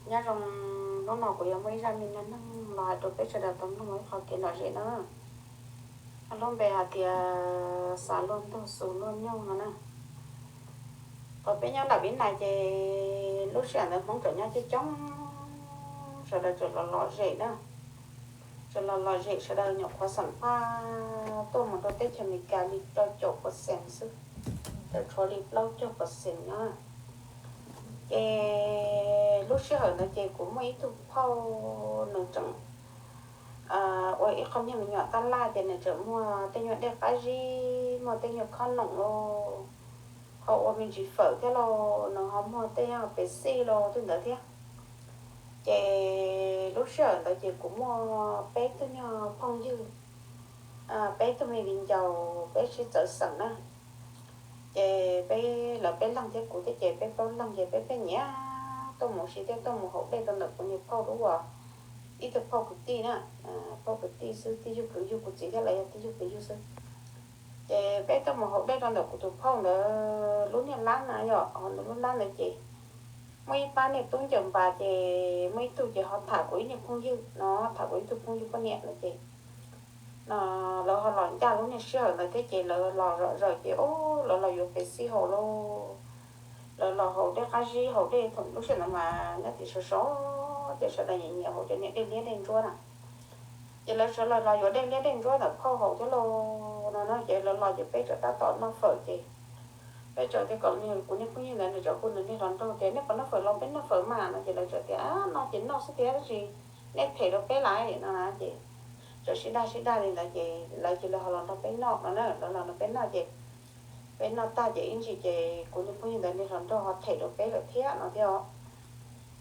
Nyob zoo, hnub no kuv yuav muaj ib zaj me neej los hais rau peb sawv daws tau mloog ib qho kev lom zem na. Lub npe hais tias xav luag ntug xus luag nyoog no na. Thaum peb nyob nram Vib Nais ces lub sij hawm ntawd Hmoob tseem nyob coob coob, sawv daws tseem los lom zem na. Tseem los lom zem, sawv daws nyuam qhuav xam phaj tuaj mus rau teb chaws Amelikas li rau caum percent xwb, tseem tshuav li plaub caug percent nyob. Ces lub sij hawm ntawd ces kuv muaj ib tug phauj, nws tseem ua ib qho niag me nyuam tab laj, ces nws tseem muag tej nyuag dej qab zib, muag tej nyuag khob noom los ho ua me ntsis fawm thiab los nws ho muag tej nyuag pes xij los tej ntawd thiab. Ces lub sij hawm ntawd ces kuv muaj peb tug nyuag phooj ywg, peb tug me viv ncaus, peb sib txawv xeem na. Ces peb, lawv peb leeg thiab kuv thiab ces peb plaub leeg ces peb pheej nyiam tuaj mus ua si thiab tuaj mus haus dej rau ntawm kuv niag phauj lub, ib tug phauj kwv tij na, phauj kwv tij xwb, tij yug kwv yug, kuv txiv thiab lawv yog tij yug kwv yug xwb. Ces peb tuaj mus haus dej rau ntawm kuv tus phauj ntawd lub niag lab na yom, ho ntawd lub lab ntawd ces muaj ib pab niag tub ncaws npas ces muaj ib tug ces ho tham kuv ib niag phooj ywg no, tham kuv ib tug phooj ywg poj niam no ces no lawv ho los ncaj lub niag sij hawm ntawd thiab ces lawv los zom zaws ces lawv los yuav pes xij haus lauj. Lawv los haus dej qab zib haus dej, thaum lub sij hawm ntawd mas nyob tim sov sov ces sawv daws nyiam nyiam haus cov niag dej liab dej ntsuab na. Ces lawv sawv daws los yuav dej liab dej ntsuab ntawm phauj haus thiab lauj no na, ces lawv los ces peb tseem tab tom noj fawm ces peb tseem tias kom kuv niag phooj ywg ntawd nws tseem hu nws niag hluas nraug tias nej puas noj fawm los peb noj fawm mas no ces lawv tseem tias noj ces noj xwb tiag tab sis nej them rau peb lawm no na ces tseem sib dag sib dag li ntawd ces lawv cia li ho los nrog peb noj no na, lawv los nrog peb noj ces peb noj tag ces ib ntsis ces kuv niag phooj ywg ntawd niag hluas nraug ho them rau peb lawm thiab no thiab os.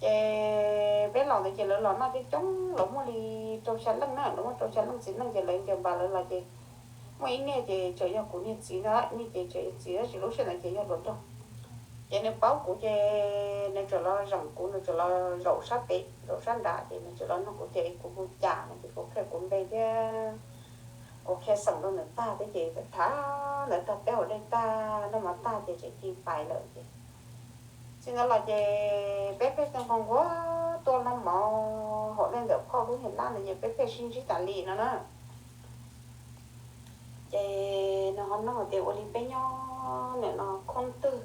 Ces peb los ntawd ces lawv los noj coob coob, lawv muaj li rau xya leej na, lawv muaj rau xya leej txiv neej ces lawv ncaws npas lawv los ces muaj ib niag ces tseem yog kuv niag txiv ntag, ib niag ces tseem yog txiv tab sis lub sij hawm ntawd ces yog hluas nraug. Ces nws paub kuv ces nws tseem los zaum kuv, nws tseem los zaum sab pem zaum sab nrad ces nws tseem los nug kuv tias kuv hu cas no ces kuv qhia kuv npe thiab kuv qhia xeem rau nws tag thiab ces tham ntawd tag peb haus dej tag noj mov tag ces tseem ci pais lawm ces txij ntawd los ces peb pheej nqua nqua tuaj noj mov haus dej ntawm phauj lub niag lab ntawd ces peb pheej sib ntsib tas li no na. Ces nws ho nug tias ua li peb nyob nim no khoob twg,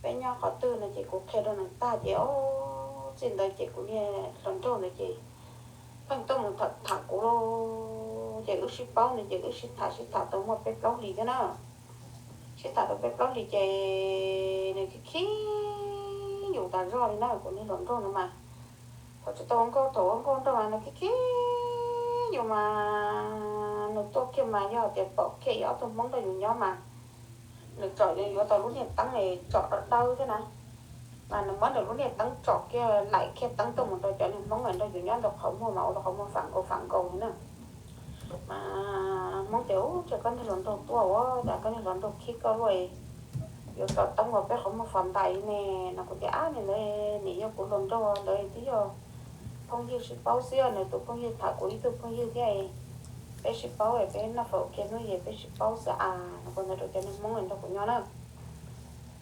peb nyob qhov twg no ces kuv qhia rau nws tag ces o, txij ntawd ces kuv niag hluas nraug ntawd ces pheej tuaj mus tham tham kuv lauj. Ces wb sib paub no ces wb sib tham sib tham tau muaj peb plaub hlis thiab na. Sib tham tau peb plaub hlis ces nws khib khib yus tas zog li na, kuv niag hluas nraug no mas thaum tsis tau ua nkauj, thaum ua nkauj nraug mas nws khib khib yus mas nws tuaj kiag mas yog tias pom kiag ib ob tug Hmoob nrog yus nyob mas nws tsom yuav tau lub niag teeb es tsom dawb dawb thiab na. Mas nws muab nws lub niag teeb tsom kiag laim kiag teeb tuaj mus rau cov niag Hmoob nrog yus nyob ntawm qhov muag mas ua rau qhov muag fam nkaus fam nkaus li na. Mas Hmoob tias ub, cas koj niag hluas nraug tuaj ua cas koj niag hluas nraug khib koj luaj, yuav tsom teeb ua peb qhov muag fam ntais ne no. Kuv tias ab, niag ntawd nim yog kuv hluas nraug ntawd twb yog phooj ywg sib paub xwb, nws tus phooj ywg tham kuv ib tug phooj ywg thiab, peb sib paub peb noj fawm ua ke hnub es peb sib paub xwb as no. Kuv ntawd rau cov niag Hmoob nrog kuv nyob na.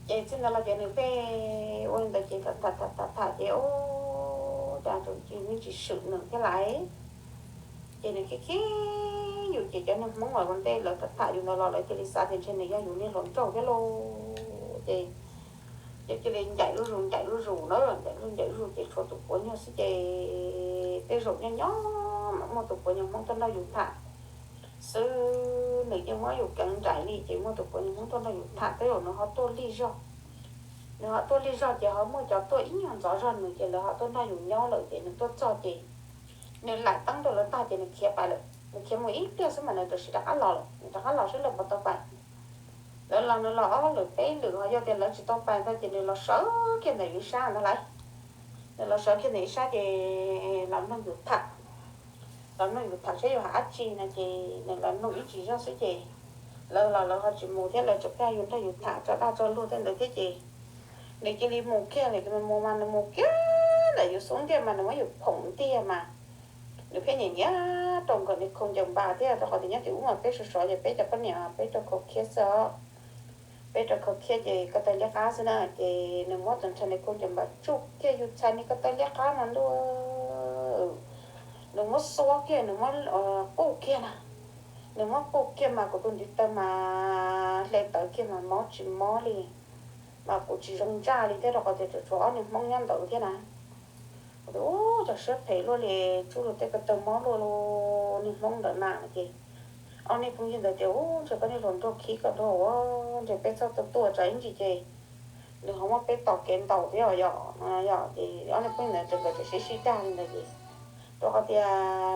Ces txij ntawd los ces nws pheej ua li ntawd ces tham tham tham tham ces ub, cas tseem cia li tsis swm nws thiab lais. Ces nws khib khib yus ces cov niag Hmoob uas ua ntej lawv tham tham yus ntawd los lawv cia li xav tias ntshe nws yog yus niag hluas nraug thiab lauj. Ces ces cia li ncaim lub zus ncaim lub zus na, ncaim lub zus ncaim lub zus ces tshuav tus puav nyuag xwb ces tej zaum nyob nyob mam muaj tus puav nyuag Hmoob tuaj nrog yus tham xwb. Nws yeej muab yus keev nraim li ces muaj tus puav nyuag Hmoob tuaj nrog yus tham tej zaum nws ho tuaj lig zog. Nws ho tuaj lig zog ces ho muaj cov tuaj ib nyuag ntxov zog nws ces lawv ho tuaj nrog yus nyob lawm ces nws tuaj txog ces nws laim teeb rau lawv tag ces nws khiav pais lawm, nws khiav mus ib pliag xwb mas nws rov sim rov qab los lawm, nws rov qab los seb lawv puas tau pais. Lawv los nws los ob lwm peb lwm ho yog tias lawv tsis tau pais ntag ces nws los sawv kiag ntawm yus ib sab ntag lauj. Nws los sawv kiag ntawm ib sab ces los mloog yus tham, los mloog yus tham saib yus hais dab tsi no ces nws los mloog ib ntsis zog xwb ces lawv los lawv ho tsis mus thiab, lawv tseem pheej yuav nrog yus tham tso dag tso luag tej ntawd thiab ces nws cia li mus kiag lawm. Nws mus mas nws mus kiag ntawm yus xub ntiag mas nws muab yus phoom ntiag mas nws pheej nyiam nyiam rau nkawd niag khau ncaws npas thiab, rau qhov tias nyob tim ub mas peb sov sov ces peb cov poj niam mas peb rau khau khiab xwb os. peb rau khau khiab ces ko taw liab qab xwb na, ces nws muab tus ntsha ni khu ces npam tsuj kiag yus txhais ni ko taw liab qab mas ntuj, nws muab xuab kiag, nws muab quj kiag na, nws muab quj kiag mas kuv tus ntiv taw mas hle tawv kiag mas mob tsis mob li, mas kuv tsis zoo ntsaj li thiab rau qhov tias tseem tshuav ob niag hmoob nyob ntawd thiab na. Kuv tias ub, cov siab phem luaj li, tsuj luag tej ko taw mob luaj li, niag hmoob ntawd na no ces ob niag phooj ywg ntawd tias ub, ntshe koj niag hluas nraug khib koj dhau, ntshe peb txhob tuaj tuaj tsam ib ntsis ces nws ho muab peb tom kev ntaus thiab os yom no yom. Ces ob niag phooj ywg ntawd ces nkawd tseem sib sib dag li ntawd ces rau qhov tias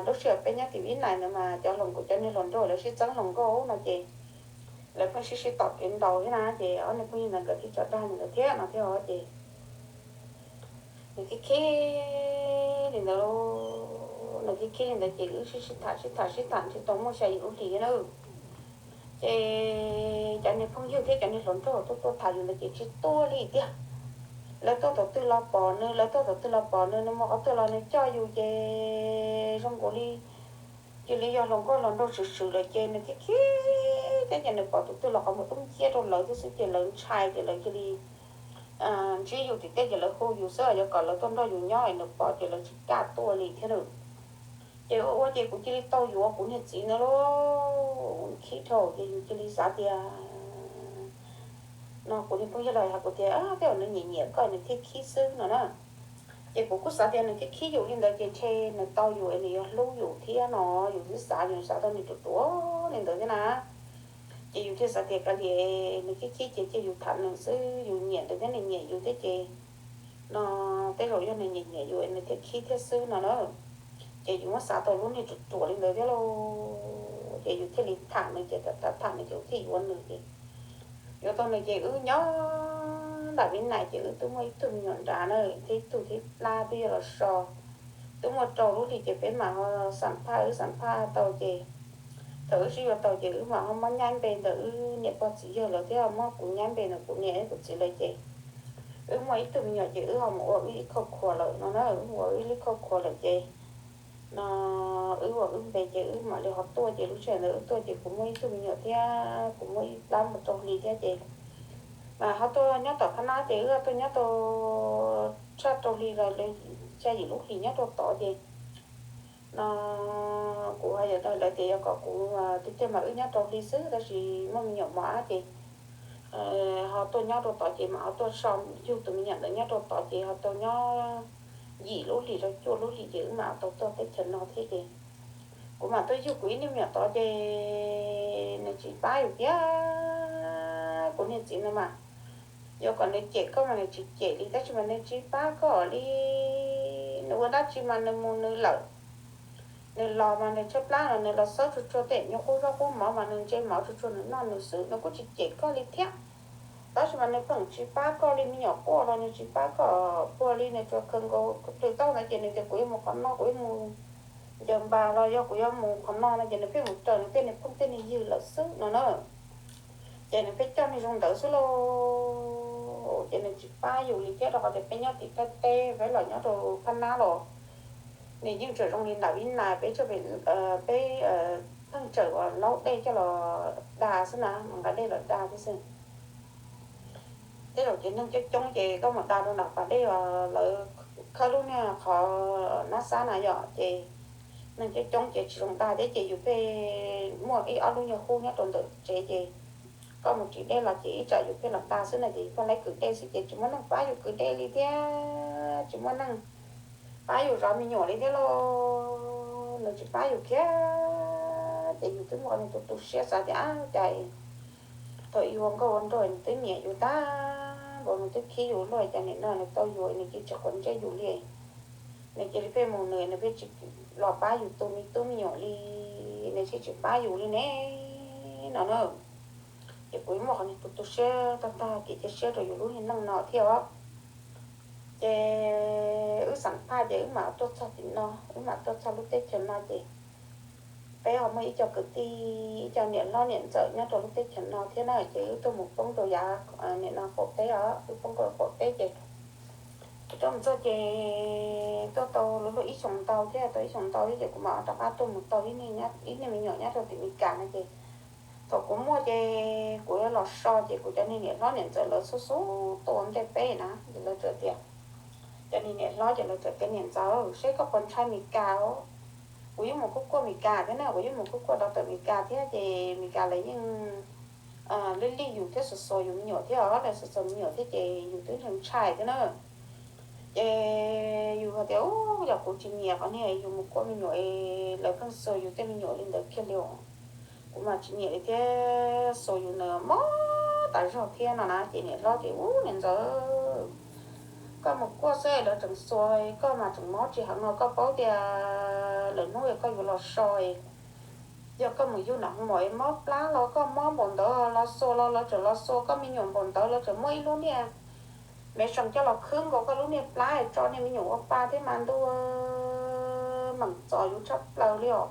lub sij hawm peb nyob tim Vib Nais ntawd mas cov hluas nkauj, cov niag hluas nraug lawv sib txeeb hluas nkauj no ces lawv pheej sib sib tom kev ntaus thiab na, ces ob niag phooj ywg ntawd nkawd thiaj tso dag li ntawd thiab no thiab os ces nws khib khib li ntawd, nws khib khib li ntawd ces wb sib sib tham sib tham sib tham ntshe tau muaj xya yim lub hlis na. Ces cov niag phooj ywg thiab cov niag hluas nraug tuaj tuaj tham yus ntawd ces tsis tuaj li tiag. Lawv tuaj thaum twg los pom nws, lawv tuaj thaum twg los pom nws, nws mus qhov twg los nws coj yus ces zoo nkaus li cia li yog hluas nkauj hluas nraug swm swm lawm ces nws khib khib thiab ces nws pom tus twg los qhov muag dub nciab rau lawv thiab xwb ces lawv ntshai ces lawv cia li ntsib yus tim tej ces lawv hu yus xwb, yuav kom lawv tuaj nrog yus nyob es nws pom ces lawv tsis kam tuaj li thiab na. Ces ua ua ces kuv cia li tau yuav kuv niag txiv ntawd lauj, khib dhau ces yus cia li xav tias no kuv niag phooj ywg los hais kuv tias tej zaum nws nyiam nyiam koj nws thiaj khib xwb no na. Ces kuv kuj xav tias nws khib khib yus li ntawd ces ntshe nws tau yus es nws yuav hlub yus thiab no, yus twb xav, yus xav tau nws ruam ruam li ntawd thiab na. Ces yus thiaj xav tias kav liam nws khib khib ces cia yus tham nws xwb, yus nyiam nws thiab nws nyiam yus thiab ces no tej zaum yog nws nyiam nyiam yus nws thiaj khib thiab xwb no na. Ces yus muab xav tau lub niag ruam ruam li ntawd thiab lauj, ces yus thiaj li tham nws ces tham tham nws ces thiaj yuav nws ces yuav tau nws ces wb nyob nram Vib Nais ces wb twb muaj ib tug me nyuam nrad na, thiab ib tug thib plab twb yuav los so. Twb muaj rau lub hlis ces peb mam ho xam phaj, wb xam phaj tau ces thaum wb sib yuav tau ces wb mam ho muab nyab npe ntawm wb niam pog txiv yawg lawv thiab muab kuv nyab npe ntawm kuv niam kuv txiv lawv ces wb muaj ib tug me nyuam ces wb ho mus ua wb ib khauj khuas lawm no na, wb mus ua wb ib khauj khuas lawm ces no wb ua wb npe ces wb mam li ho tuaj ces lub sij hawm ntawd wb tuaj ces kuv muaj ib tug me nyuam thiab kuv muaj ib plab mus rau hli thiab ces mas ho tuaj nyob tom Phab Nab ces wb tuaj nyob rau tshaj rau hli los xya yim lub hlis nyob rau tod ces no kuv hais yog lawv tias yog kom kuv tiag tiag mas wb nyob rau hli xwb tab sis muaj me nyuam mos ab ces ho tuaj nyob rau tod ces mam ho tuaj so yug tus me nyuam ntawd nyob rau tod ces ho tau nyob yim lub hlis rau cuaj lub hlis ces wb mam tau tuaj teb chaws no thiab ces kuv mam tuaj yug kuv ib niag me nyuam tod ces nws tsis pab yus tiag. Kuv niag txiv no mas yuav kom nws cem koj mas nws tsis cem li tab sis mas nws tsis pab koj li. Nws ua dab tsi mas nws mus nws lawm, nws los mas nws tshaib plab los nws los xawb tsuag tsuag tej nyuag qub zaub qub mov mas nws ntse mov tsuag tsuag nws noj nws xwb, nws kuj tsis cem koj li thiab. Tab sis mas nws pheej tsis pab koj li, me nyuam quaj los nws tsis pab koj puag li, nws tsuas khaws nkaus plhws tau ntawd ces nws tias kuv yuav mus qhov no, kuv yuav mus ncaws npas los yog kuv yuav mus qhov no no ces nws pheej mus raws nws tej niag phooj tej niag ywg lawm xwb no na. Ces nws pheej coj niag zoo ntawd xwb lauj. Ces nws tsis pab yus li thiab rau qhov tias peb nyob tim Thaib teb, peb los nyob rau Phab Nab los nws yeej tseem zoo li nram Vib Nais, peb tsuas peb pheej tseem uas laub dej coj los da xwb na, mus nqa dej los da thiab xwb. Tej zaum ces neeg coob coob ces koj mus da rau nram pas dej os, lawv khawb lub niag qhov nab xab na yom, ces neeg coob coob ces tsis zoo da thiab ces yus pheej muaj ib ob lub nyuag hub nyob rau ntawm tsev ces koj mus ris dej los ces ib tsam yus pheej los da xwb no ces yus pheej laib kwv dej xwb ces tsis muaj neeg pab yus kwv dej li thiab, tsis muaj neeg pab yus zov me nyuam li thiab lauj. Nws tsis pab yus kiag ces yus twb muaj qhov niag tu tu siab xav tias ab cas thaum yus ua nkauj ua nraug nws twb nyiam yus tag npaum, nws twb khib yus luaj, cas nim no nws tau yus nws cia tsis quav ntsej yus li. Nws cia li pheej mus nws, nws pheej tsis los pab yus tu me tub me nyuam li, nws thiaj tsis pab yus li ne no na. Ces kuv muaj qhov niag tu tu siab tag tag kev cia siab rau yus lub niag neej no thiab os. Ces wb xam phaj ces wb mam tuaj txog tim no, wb mam tuaj txog lub teb chaws no ces peb ho muaj ib co kwv tij, ib co niam hlob niam ntxawm nyob rau lub teb chaws no thiab na, ces wb tuaj mus poob rau yav nim no qaum teb os, wb poob rau qaum teb ces wb tuaj mus txog ces tuaj tau luag luag ib xyoos ntau thiab, tau ib xyoos ntau thiab ces kuv mam rov qab tuaj mus tau ib niag me nyuam nyob rau tim Meskas no ces Thaum kuv muaj ces kuv yuav los so ces kuv cov niag niam hlob niam ntxawm lawv xub xub tuaj ua ntej peb na, ces lawv txawm tias, cov niag niam hlob ces lawv txawm tias, niam ntxawm, seb koj puas ntshai Mes Kas os? Kuv yeej mus kuaj kuaj Mes Kas thiab na, kuv yeej mus kuaj kuaj doctor Mes Kas thiab ces Mes Kas lawv yeej lij lij yus thiab xuas xuas yus me nyuam thiab os, lawv xuas xuas me nyuam thiab ces yus twb ntshai ntshai thiab na. Ces yus hais tias, u, yog kuv tsis nyiam qhov niag yus mus kuaj me nyuam es lawv pheej xuas yus tej me nyuam li ntawd kiag li os. Kuv mas tsis nyiam li thiab, xuas yus ntawd mob tas zog thiab no na. Ces niam hlob tias, u, niam ntxawm, koj mus kuaj xwb lawv tseem xuas, koj mas tseem mob tsis heev no, koj paub tias lwm hnub koj yuav los so, yog koj mus yug nam hoo maum es mob plab los koj mob npaum ntawd los xuas los lawv tseem los xuas koj me nyuam npaum ntawd, lawv tseem muab ib lub niag me sees coj los khwb nkaus koj lub niag plab es tso niag me nyuam ua pa thiab mas ntuj, meem txom yus tshaj plaws li os.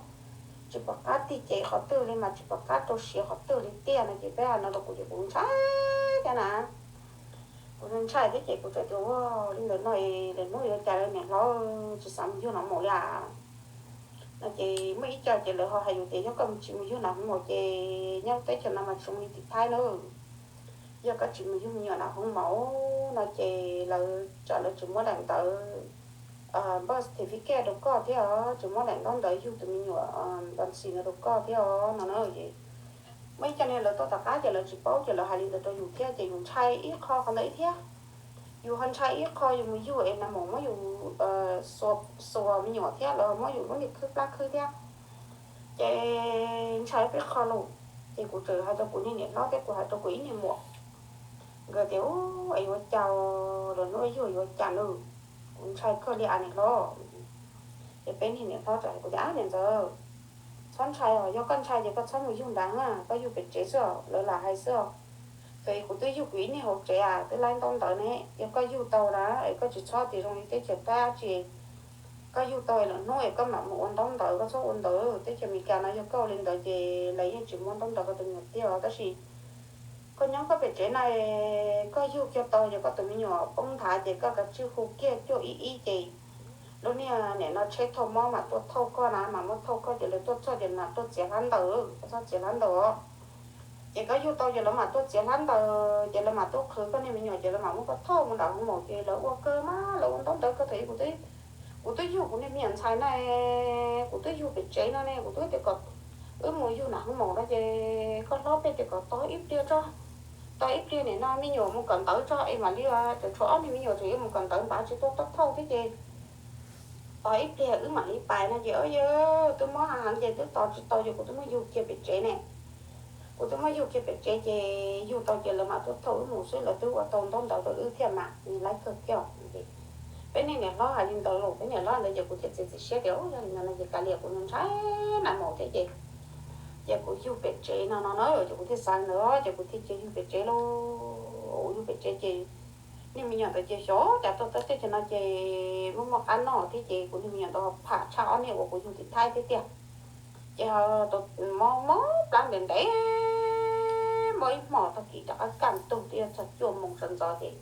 Tsis pom qab tig cev qhov twg li mas tsis pom qab rau siav qhov twg li tiag no ces peb hais no rau kuv ces kuv ntshai thiab na. Kuv ntshai thiab ces kuv txawm tias, ua li ntawd no es lwm hnub yuav cas niam hlob, tsis xav mus yug nam hoo maum li as. No ces muaj ib co ces lawv ho hais yus tias yog koj tsis mus yug nam hoo maum ces nyob teb chaws no mas tsis zoo li tim Thaib na. Yog koj tsis mus yug me nyuam nam hoo maum no ces lawv tsam lawv tsis muab daim ntawv birth certificate rau koj thiab os, tsis muab daim ntaub ntawv yug tus me nyuam ntawv ntxhi no rau koj thiab os no na. Ces muaj ib co niag lawv tuaj tom qab ces lawv tsis paub ces lawv hais li ntawd rau yus thiab ces yus ntshai ib qho qhov ntawd ib thiab. Yus ho ntshai ib qho yus mus yug es nam hoo maum muab yus xuas me nyuam thiab lawv muab yus lub niag khwb plab khwb thiab. Ces ntshai peb qho lauj. Ces kuv txawm hais rau kuv niag niam hlob thiab kuv hais rau kuv ib niag muam, nkawd tias, u, es yuav cas, lwm hnub yug yuav cas nws, kuv ntshai kawg li as niam hlob. Ces peb niag niam hlob txawm hais kuv tias, ab niam ntxawm, txhob ntshai os, yog koj ntshai ces koj txhob mus yug nrad na, koj yug pem tsev xwb os, lawv lam hais xwb os. Txawm kuv twb yug kuv ib niag hauv tsev as twb laib ntaub ntawv ne, yog koj yug tau na es koj tsis txhob tias zoo li teb chaws Thaib dab tsi, koj yug tau es lwm hnub es koj mam mus ua ntaub ntawv, koj txhob ua ntawd, teb chaws Amelikas no yog koj ua li ntawd ces lawv yeej tsis muab ntaub ntawv rau tus me nyuam tiag os. Tab sis koj nyob koj pem tsev na, koj yug kiag tau ces koj tus me nyuam poob nthav ces koj kav tsij hu kiag cuaj ib ib ces lub niag nim no tsheb thauj mob mam tuaj thauj koj na, mam muab thauj koj ces lawv tuaj txog ces mam tuaj txiav hlab ntaws, koj txhob txiav hlab ntaws os. Ces koj yug tau ces lawv mam tuaj txiav hlab ntaws ces lawv mam tuaj qhwv koj niag me nyuam ces lawv mam muab koj thauj mus nram hoo maum ces lawv ua kawg mas lawv ua ntaub ntawv kawg. Thaum ub kuv twb yug kuv niag me nyuam ntxhais na, kuv twb yug pem tsev no ne, kuv twb tias kom wb mus yug nram hoo maum no ces koj hlob pheej tias kom tos ib pliag tso, tos ib pliag nim no me nyuam mus kawm ntawv tso es mam li, tseem tshuav ob niag me nyuam tseem yuav mus kawm ntawv npaj tsis tuaj thauj thiab ces tos ib pliag wb mam li pais no ces yawg twb mob heev ces twb tos tsis tau ces kuv twb muab yug kiag pem tsev ne. Kuv twb muab yug kiag pem tsev ces yug tau ces lawv mam tuaj thauj wb mus xwb, lawv twb ua tau ntaub ntawv rau wb thiab mas, nws laib kawg thiab. Peb niag niam hlob hais li ntawd los peb niam hlob ntawd ces kuv thiaj txiav txim siab tias yog li no no ces kav liam kuv ntshai nais maum thiab ces, ces kuv yug pem tsev no no na ces kuv thiaj xav ntawd ces kuv thiaj cia yug pem tsev lauj. Kuv yug pem tsev ces niag me nyuam ntawd ces xyov cas tuaj txog teb chaws no ces muaj muaj qab noj thiab ces kuv niag me nyuam ntawd pham tshaj ob niag uas kuv yug tim Thaib thiab tiag. Ces mob mob plab ntev ntev, mob ib hmos tag kis rov qab kaj ntug twb yuav txog cuaj moos sawv ntxov ces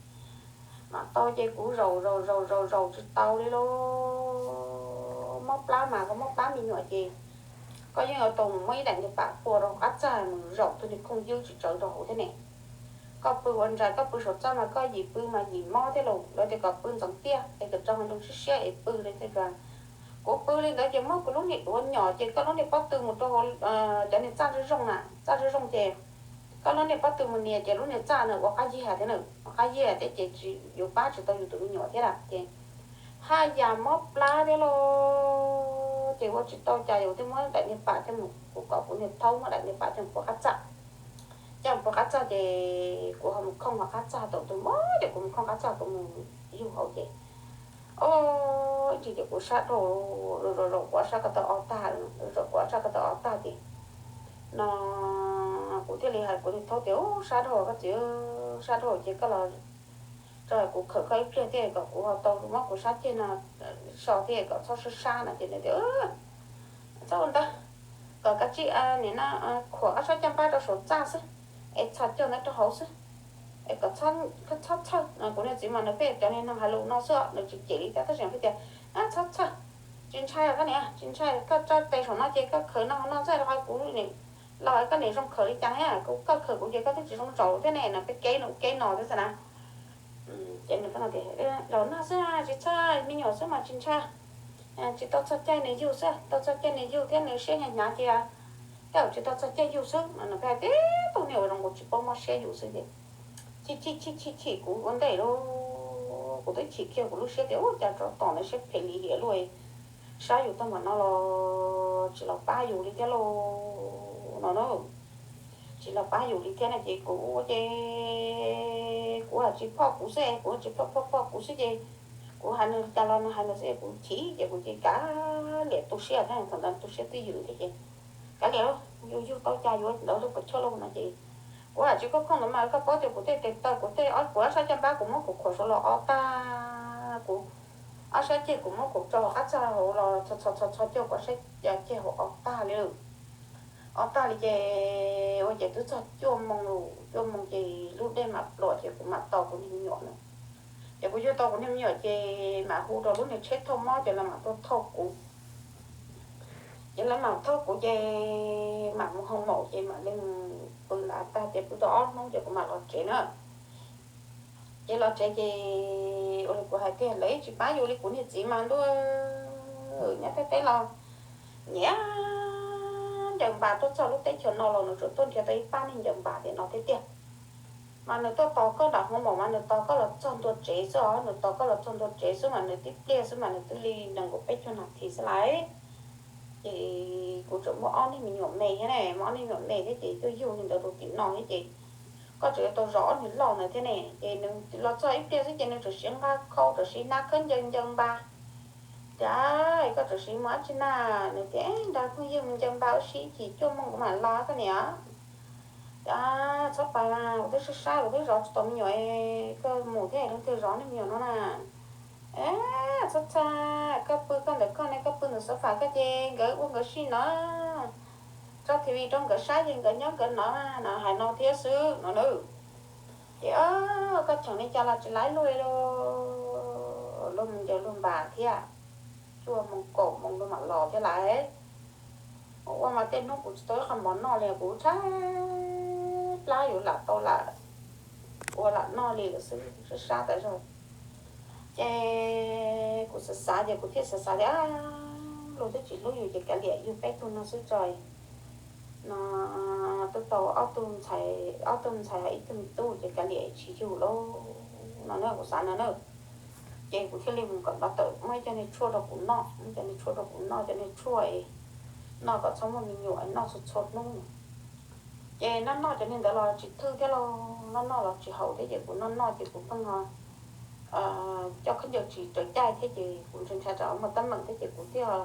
mam tau ces kuv zaum zaum zaum zaum zaum tsis tau li lauj. Mob plab mas koj mob plab me nyuam ces koj yeej yuav tau mus muab ib daim niag pam pua rau hauv qab txaj mus zaum tus niag khooj ywb tsis tsawv rau hauv thiab ne. Koj pw ua ntsais koj pw saum txaj mas koj yim pw mas yim mob thiab lauj. Lawv tias kom pw ntxoov tiaj es kom tso hauv nroog siab siab es pw li thiaj. Kuv pw li ntawd ces muab kuv lub niag duav nyom ces koj lub niag pob tw mus rau hauv cov niag txaj zoo zoo na, txaj zoo zoo ces koj lub niag pob tw mus nias ces lub niag txaj na ua qab yiag thiab na, ua qab yiag thiab ces tsis yuav pab tsis tau yus tus me nyuam thiab lawm ces haj yam mob plab thiab lauj. Ces ua tsis tau cas yus thiaj muab daim niag pam coj mus, kuv kom kuv niag thaub muab daim niag pam coj mus pov qab txaj. Coj mus pov qab txaj ces kuv ho mus khooj hauv qab txaj, thaum tus mob ces kuv mus khooj qab txaj kuv mus yug hauv ces, o, ib ntsis ces kuv sab dhau, zaum zaum kuv ob sab ko taw o tag, zaum kuv ob sab ko taw o tag ces no kuv thiaj li hais kuv niag thaub tias, u, sab dhau koj txiv, sab dhau ces koj los tso kuv khawm koj ib pliag thiab kom kuv ho tau muab kuv sab ceg no so thiab kom txhob sab sab no ces nws tias, txhob ua ntawd, kom kav tsij nim no khuam ob sab caj npab rau saum txaj xwb es txhos caug ntawd rau hauv xwb es kom txhob txhawj. Kuv niag txiv mas nws pheej cov niag neeg hais lus no xwb, nws tsis cem li thiab tab sis pheej tias, txhob txhawj, tsis ntshai koj niam, tsis ntshai, koj tso tes saum no ces koj khawm no hauv no txaj rau qhov kuv niam Los koj niam zoo khawm li cas thiab, kuv koj khawm kuv ces koj twb tsis zoo zaum thiab ne, no peb keb no ub keb no thiab xwb na. Ces nws tias, los noj xwb tsis txhawj, me nyuam xwb mas tsis ntshai. Tsis tau txog caij nws yug xwb, tau txog caij nws yug thiab nws siab hnyav hnyav cia, tej zaum tsis tau txog caij yug xwb. Nws pheej hais tib tug niag uas zoo nkaus tsis paub mob siab yus xwb ces chim chim chim chim chim kuv ua ntej lauj. Kuv twb chim kiag kuv lub siab tias ub cas tsov tom ntawd siab phem lim hiam luaj, saib yus tag mam no los tsis los pab yus li thiab lauj no na. Tsis los pab yus li thiab no ces kuv ua ces kuv hais tsis phoj kuv xwb, kuv tsis phoj phoj phoj kuv xwb ces kuv hais nws cas los nws hais nws xwb, kuv chim ces kuv ces kav liam tu siab thiab, thaum ntawd tu siab twj ywm thiab ces kav liam, yus yug tau cas yuav ntawd lub puas chawj lauj no ces kuv hais tsis koj khoom ntawd mas koj paub tias kuv tej tes taw kuv tej ob kuv ob sab caj npab kuv muab kuv khuam saud los ob tag, kuv ob sab ceg kuv muab kuv rau hauv qab txag hauv los txhos txhos txhos cog kuv ob sab ceg hauv ob tag li. Ob tag li ces ua ces twb txog cuaj moos lawm, cuaj moos ces lub dej mam pluam ces kuv mam tau kuv niag me nyuam na. Ces kuv yuav tau kuv niag me nyuam ces mam hu rau lub niag tsheb thauj mob ces lawv mam tuaj thauj kuv. Ces lawv mam thauj kuv ces mam mus hoo maum ces mam li mus pw lawm tag ces pw tau ob hnub ces kuv mam los tsev na. Ces los tsev ces ua li kuv hais tiag lawv yeej tsis pab yus li kuv niag txiv mas ntuj, nyob teb teb los nyiam ncaws npas tuaj txog lub teb chaws no los nws tsuas tuaj nrhiav tau ib pab neeg ncaws npas tiam no thiab tiag. Mas nws tuaj tos koj nram hoo maum mas nws tos koj los txog ntua tsev xwb os, nws tos koj los txog ntua tsev xwb mas nws tib pliag xwb mas nws twb li nees nkaum peb caug nas this xwb lauj. Ces kuv tseem muaj ob niag me nyuam me thiab ne, muaj ob niag me nyuam me thiab ces tuaj yug li ntawd rau tim no thiab ces koj tseem yuav tau zov ob niag loj ntawd thiab ne. Ces nws los txog ib pliag xwb ces nws tseem siv nqa khau tseem siv nab khawb ncaws ncaws npas. Tias koj tseem siv mus dab tsi na? Nws tias nrog phooj ywg mus ncaws npas ua si chim cuaj moos kuv mam los koj niam. Tias txhob pais mas kuv twb sab sab kuv twb zov tsis tau me nyuam, koj mus thiab leej twg zov nej me nyuam no na? Txhob txhawj, koj pw koj ntawm koj ne, koj pw ntawm sofa koj ces nkawd ua nkawd si no, tso T V rau nkawd saib ces nkawd nyob nkawd no, no hais no thiab xwb no na. Ces koj cheem li cas los tsis laib luag li, luag mus ncaws luag npas thiab, cuaj moos kaum moos luag mam los thiab lauj. Ua mas tej hnub kuv tsis tau ib qho mov noj li, kuv tshaib plab yuav lam tau lam ua lam noj li lawm xwb, sab sab tas zog. Ces kuv xav xav ces kuv thiaj xav xav tias luag twb tsis hlub yus ces kav liam yug peb tug no xwb tso. No twb tau ob tug ntxhais, ob tug ntxhais ib tug me tub ces kav liam tsis yug lauj no na, kuv xav no na. Ces kuv thiaj li mus kom npaj tawm muab ib co niag tshuaj rau kuv noj, muab cov niag tshuaj rau kuv noj, cov niag tshuaj noj kom txhob muaj me nyuam, noj txhua txhua hnub. Ces noj noj cov niag ntawd los tsis thwj thiab lauj, noj noj los tsis haum thiab ces kuv noj noj ces kuv pheej coj khaub ncaws tsis raws caij thiab ces kuv ntshai ntshai tsam muaj teeb meem thiab ces kuv thiaj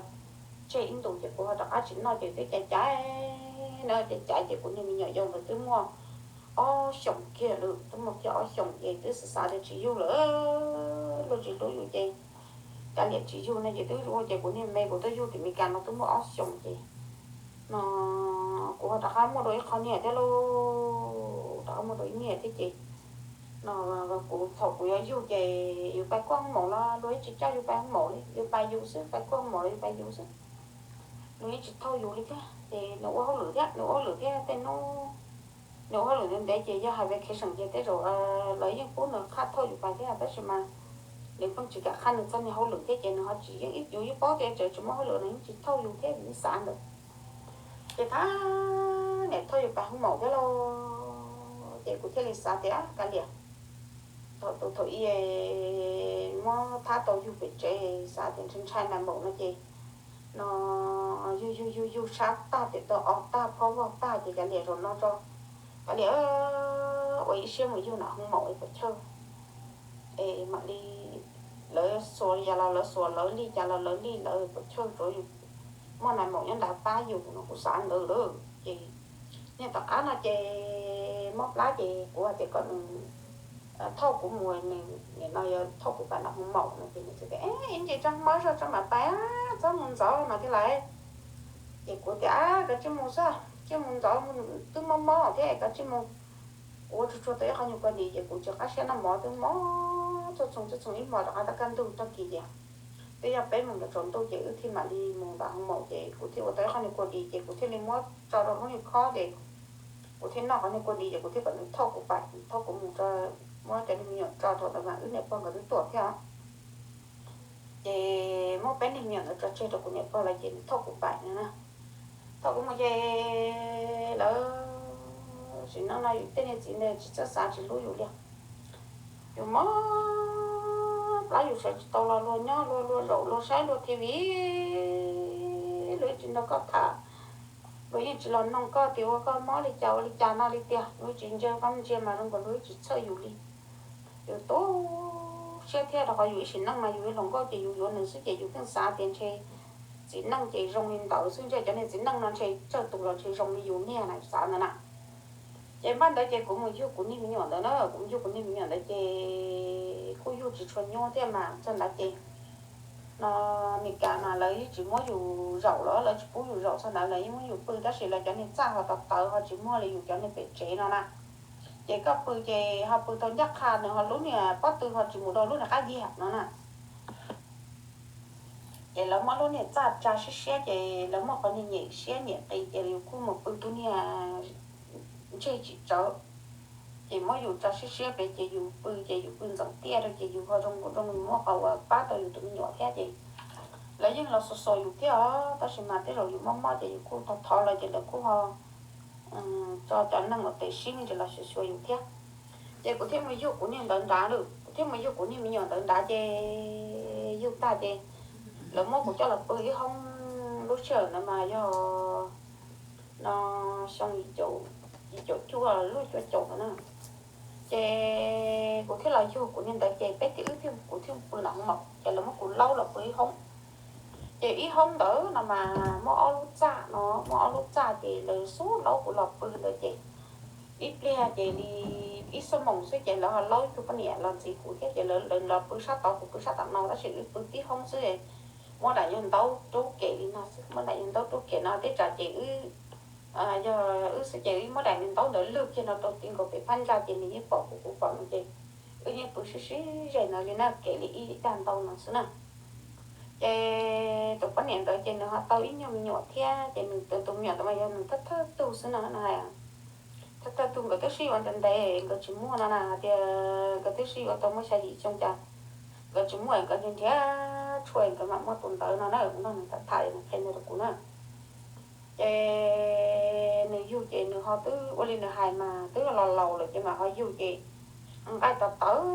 tseg ib ntus ces kuv ho rov qab tsis noj ces twb caiv caiv na, caiv caiv ces kuv niag me nyuam yau ntawd twb muaj ob xyoos kiag lawm, twb muaj kiag ob xyoos ces twb xav xav tias tsis yug lawm, luag tsis hlub yus ces kav liam tsis yug no ces twb ua ces kuv niag me kuv twb yug tim Meskas no twb muaj ob xyoos ces no kuv ho rov qab muaj dua ib qho niam thiab lauj, rov qab muaj dua ib niam thiab ces no kuv thaum kuv yuav yug ces yus pais kuaj hoob maum los luag yeej tsis coj yus pais hoob maum li, yus pais yus xwb, pais kuaj hoob maum los yus pais yus xwb. Luag yeej tsis thauj yus li thiab ces nws ua hauj lwm thiab, nws ua hauj lwm thiab tej hnub nws ua hauj lwm ntev ntev ces yog hais vacation ces tej zaum lawv yeej pub nws qhaj thauj yus pais thiab tab sis mas nws pheej tsis kam qhaj nws txoj niag hauj lwm thiab ces nws ho tsis, yeej yus yeej paub tias tseem tsis muaj hauj lwm nws yeej tsis thauj yus thiab yus yeej xav ntawd. Ces thab niam thauj yus pais hoob maum thiab lauj, ces kuv thiaj li xav tias kav liam, thaum tus thaum ub muab thab tau yug pem tsev xav tias ntshai ntshai nais maum no ces no yug yug yug yug sab tag tim tau ob tag phob vog tag ces kav liam zaum no tso, kav liam ua ib siab mus yug nram hoob maum ib puas chawj es mam li lawv xuas li cas los lawv xuas, lawv li cas los lawv li, lawv puas chawj tsuav yus muaj nais maum nyob nrad pab yus no kuv xav ntawd lawm ces niag tom qab no ces mob plab ces kuv hais tias kom nws thauj kuv mus, nws nim no yog thauj kuv pais nram hoob maum no ces nws txawm tias ib ntsis tso mob zog tso mam pais, txhob mus ntxov no thiab lauj. Ces kuv tias kav tsij mus xwb, tsij mus ntxov, twb mob mob thiab kav tsij mus. Kuv ua tsuag tsuag tau ib qho nyuag kua dis ces kuv tsis qab siab noj mov, twb mob txhua txhua txhua ib hmos rov qab tau kaj ntug tag kis ces twb yog peb moos ntawd tsaus ntuj ces wb thiaj mam li mus nram hoo maum ces kuv thiaj ua tau ib qho niag kua dis ces kuv thiaj li muab tso rau lub niag khob ces kuv thiaj noj qhov niag kua dis ces kuv thiaj kom nws thauj kuv paim, thauj kuv mus, muab cov niag me nyuam tso rau ntawd mas wb niam pog nkawd twb tuaj thiab. Ces muab peb niag me nyuam ntawd tso tseg rau kuv niam pog lawm ces nws thauj kuv paim no na. Thauj kuv mus ces lawv sim neej no yus tej niag txiv ntawd tsis txawj xav tsis hlub yus li. Yus mob plab yus sawv tsis tau los luag nyob luag, luag zaum luag saib luag T V, luag yeej tsis nrog koj tham, luag yeej tsis los noog koj tias ua koj mob li cas ua li cas no li tiag, luag tsis ntsia koj ntsia mas zoo nkaus luag tsis txhawj yus li. Yus tu siab thiab rau qhov yus ib sim neej mas yus yog hluas nkauj ces yus yuav nws xwb ces yus pheej xav tias ntshe txiv neej ces zoo li ntawd xwb, ntshe cov niag txiv neej no ntshe tsawg tus los ntshe zoo li yus niag na, xav ntawd na. Ces npaj ntawd ces kuv mus yug kuv niag me nyuam ntawd na, kuv mus yug kuv niag me nyuam ntawd ces kuj yug tsis tshua nyuaj thiab mas txog ntawd ces no Meskas mas lawv yeej tsis muab yus zaum los lawv tsis pub yus zaum txog ntawd, lawv yeej muab yus pw tab sis lawv cov niag txaj ho tawv tawv ho tsis muag li yus cov niag pem tsev no na. Ces koj pw ces ho pw tau ncaj qha nws ho lub niag pob tw ho tsis mus rau lub niag qab yiag no na. Ces lawv muab lub niag txaj tsa siab siab ces lawv muab qhov niag nyem siab nyem qis ces yus kuj mus pw tus niag ntseg tsis tsawv. Ces muab yus tsa siab siab pem ces yus pw ces yus pw ntxeev tiaj rau ces yus ho zoo zoo muab qhov uas pab tau yus tus me nyuam thiab ces lawv yeej los xuas xuas yus thiab os, tab sis mas tej zaum yus mob mob ces yus kuj thov thov lawv ces lawv kuj ho tso cov neeg uas tes sib me ntsis los xyuas xyuas yus thiab. Ces kuv thiaj mus yug kuv niag ntawd nrad lawm, kuv thiaj mus yug kuv niag me nyuam ntawd nrad ces yug tag ces lawv muab kuv coj los pw ib hoob, lub sij hawm ntawd mas yog no xyoo yim caum cuaj lub cuaj caum ntawd na. Ces kuv thiaj los yug kuv niag ntawd ces peb thiaj wb thiaj kuv thiaj pw nram hoob maum ces lawv muab kuv laub los pw ib hoob. Ces ib hoob ntawd no mas muaj ob lub txaj no, muaj ob lub txaj ces lawv xub laub kuv los pw ntawd ces ib pliag ces li ib xuab moos xwb ces lawv ho laub ib tug poj niam los ntxiv kuv thiab ces lawv los pw sab tod kuv pw sab tom no tab sis wb pw tib hoob xwb. Muab daim nyuag ntaub rub kem li no xwb, muab daim nyuag ntaub rub kem no teb tsam ces wb yog wb xwb ces wb muab daim nyuag ntaub ntawd lwg kiag no rau ti nkaus pem phab ntsa ces nws yeej pom kuv kuv pom nws ces wb yeej pw sib sib ze ntawd li na, kem li ib dag ntau no xwb na. Ces tus poj niam ntawd ces nws ho tau ib nyuag me nyuam thiab ces nws tus me nyuam ntawd mas yog nws thawj thawj tug xwb no na. Thawj thawj tug nkawd twb sib yuav ntev ntev nkawd tsis muaj no na, hais tias nkawd twb sib yuav tau muaj xya yim xyoo cas nkawd tsis muaj, nkawd nrhiav nrhiav tshuaj nkawd mam muaj tus ntawd no na, kuv nrog nws tham tham nws qhia ntawd rau kuv na. Ces nws yug ces nws ho twb ua li nws hais mas twb los laus lawm ces mas ho yug ces nqaij tawv tawv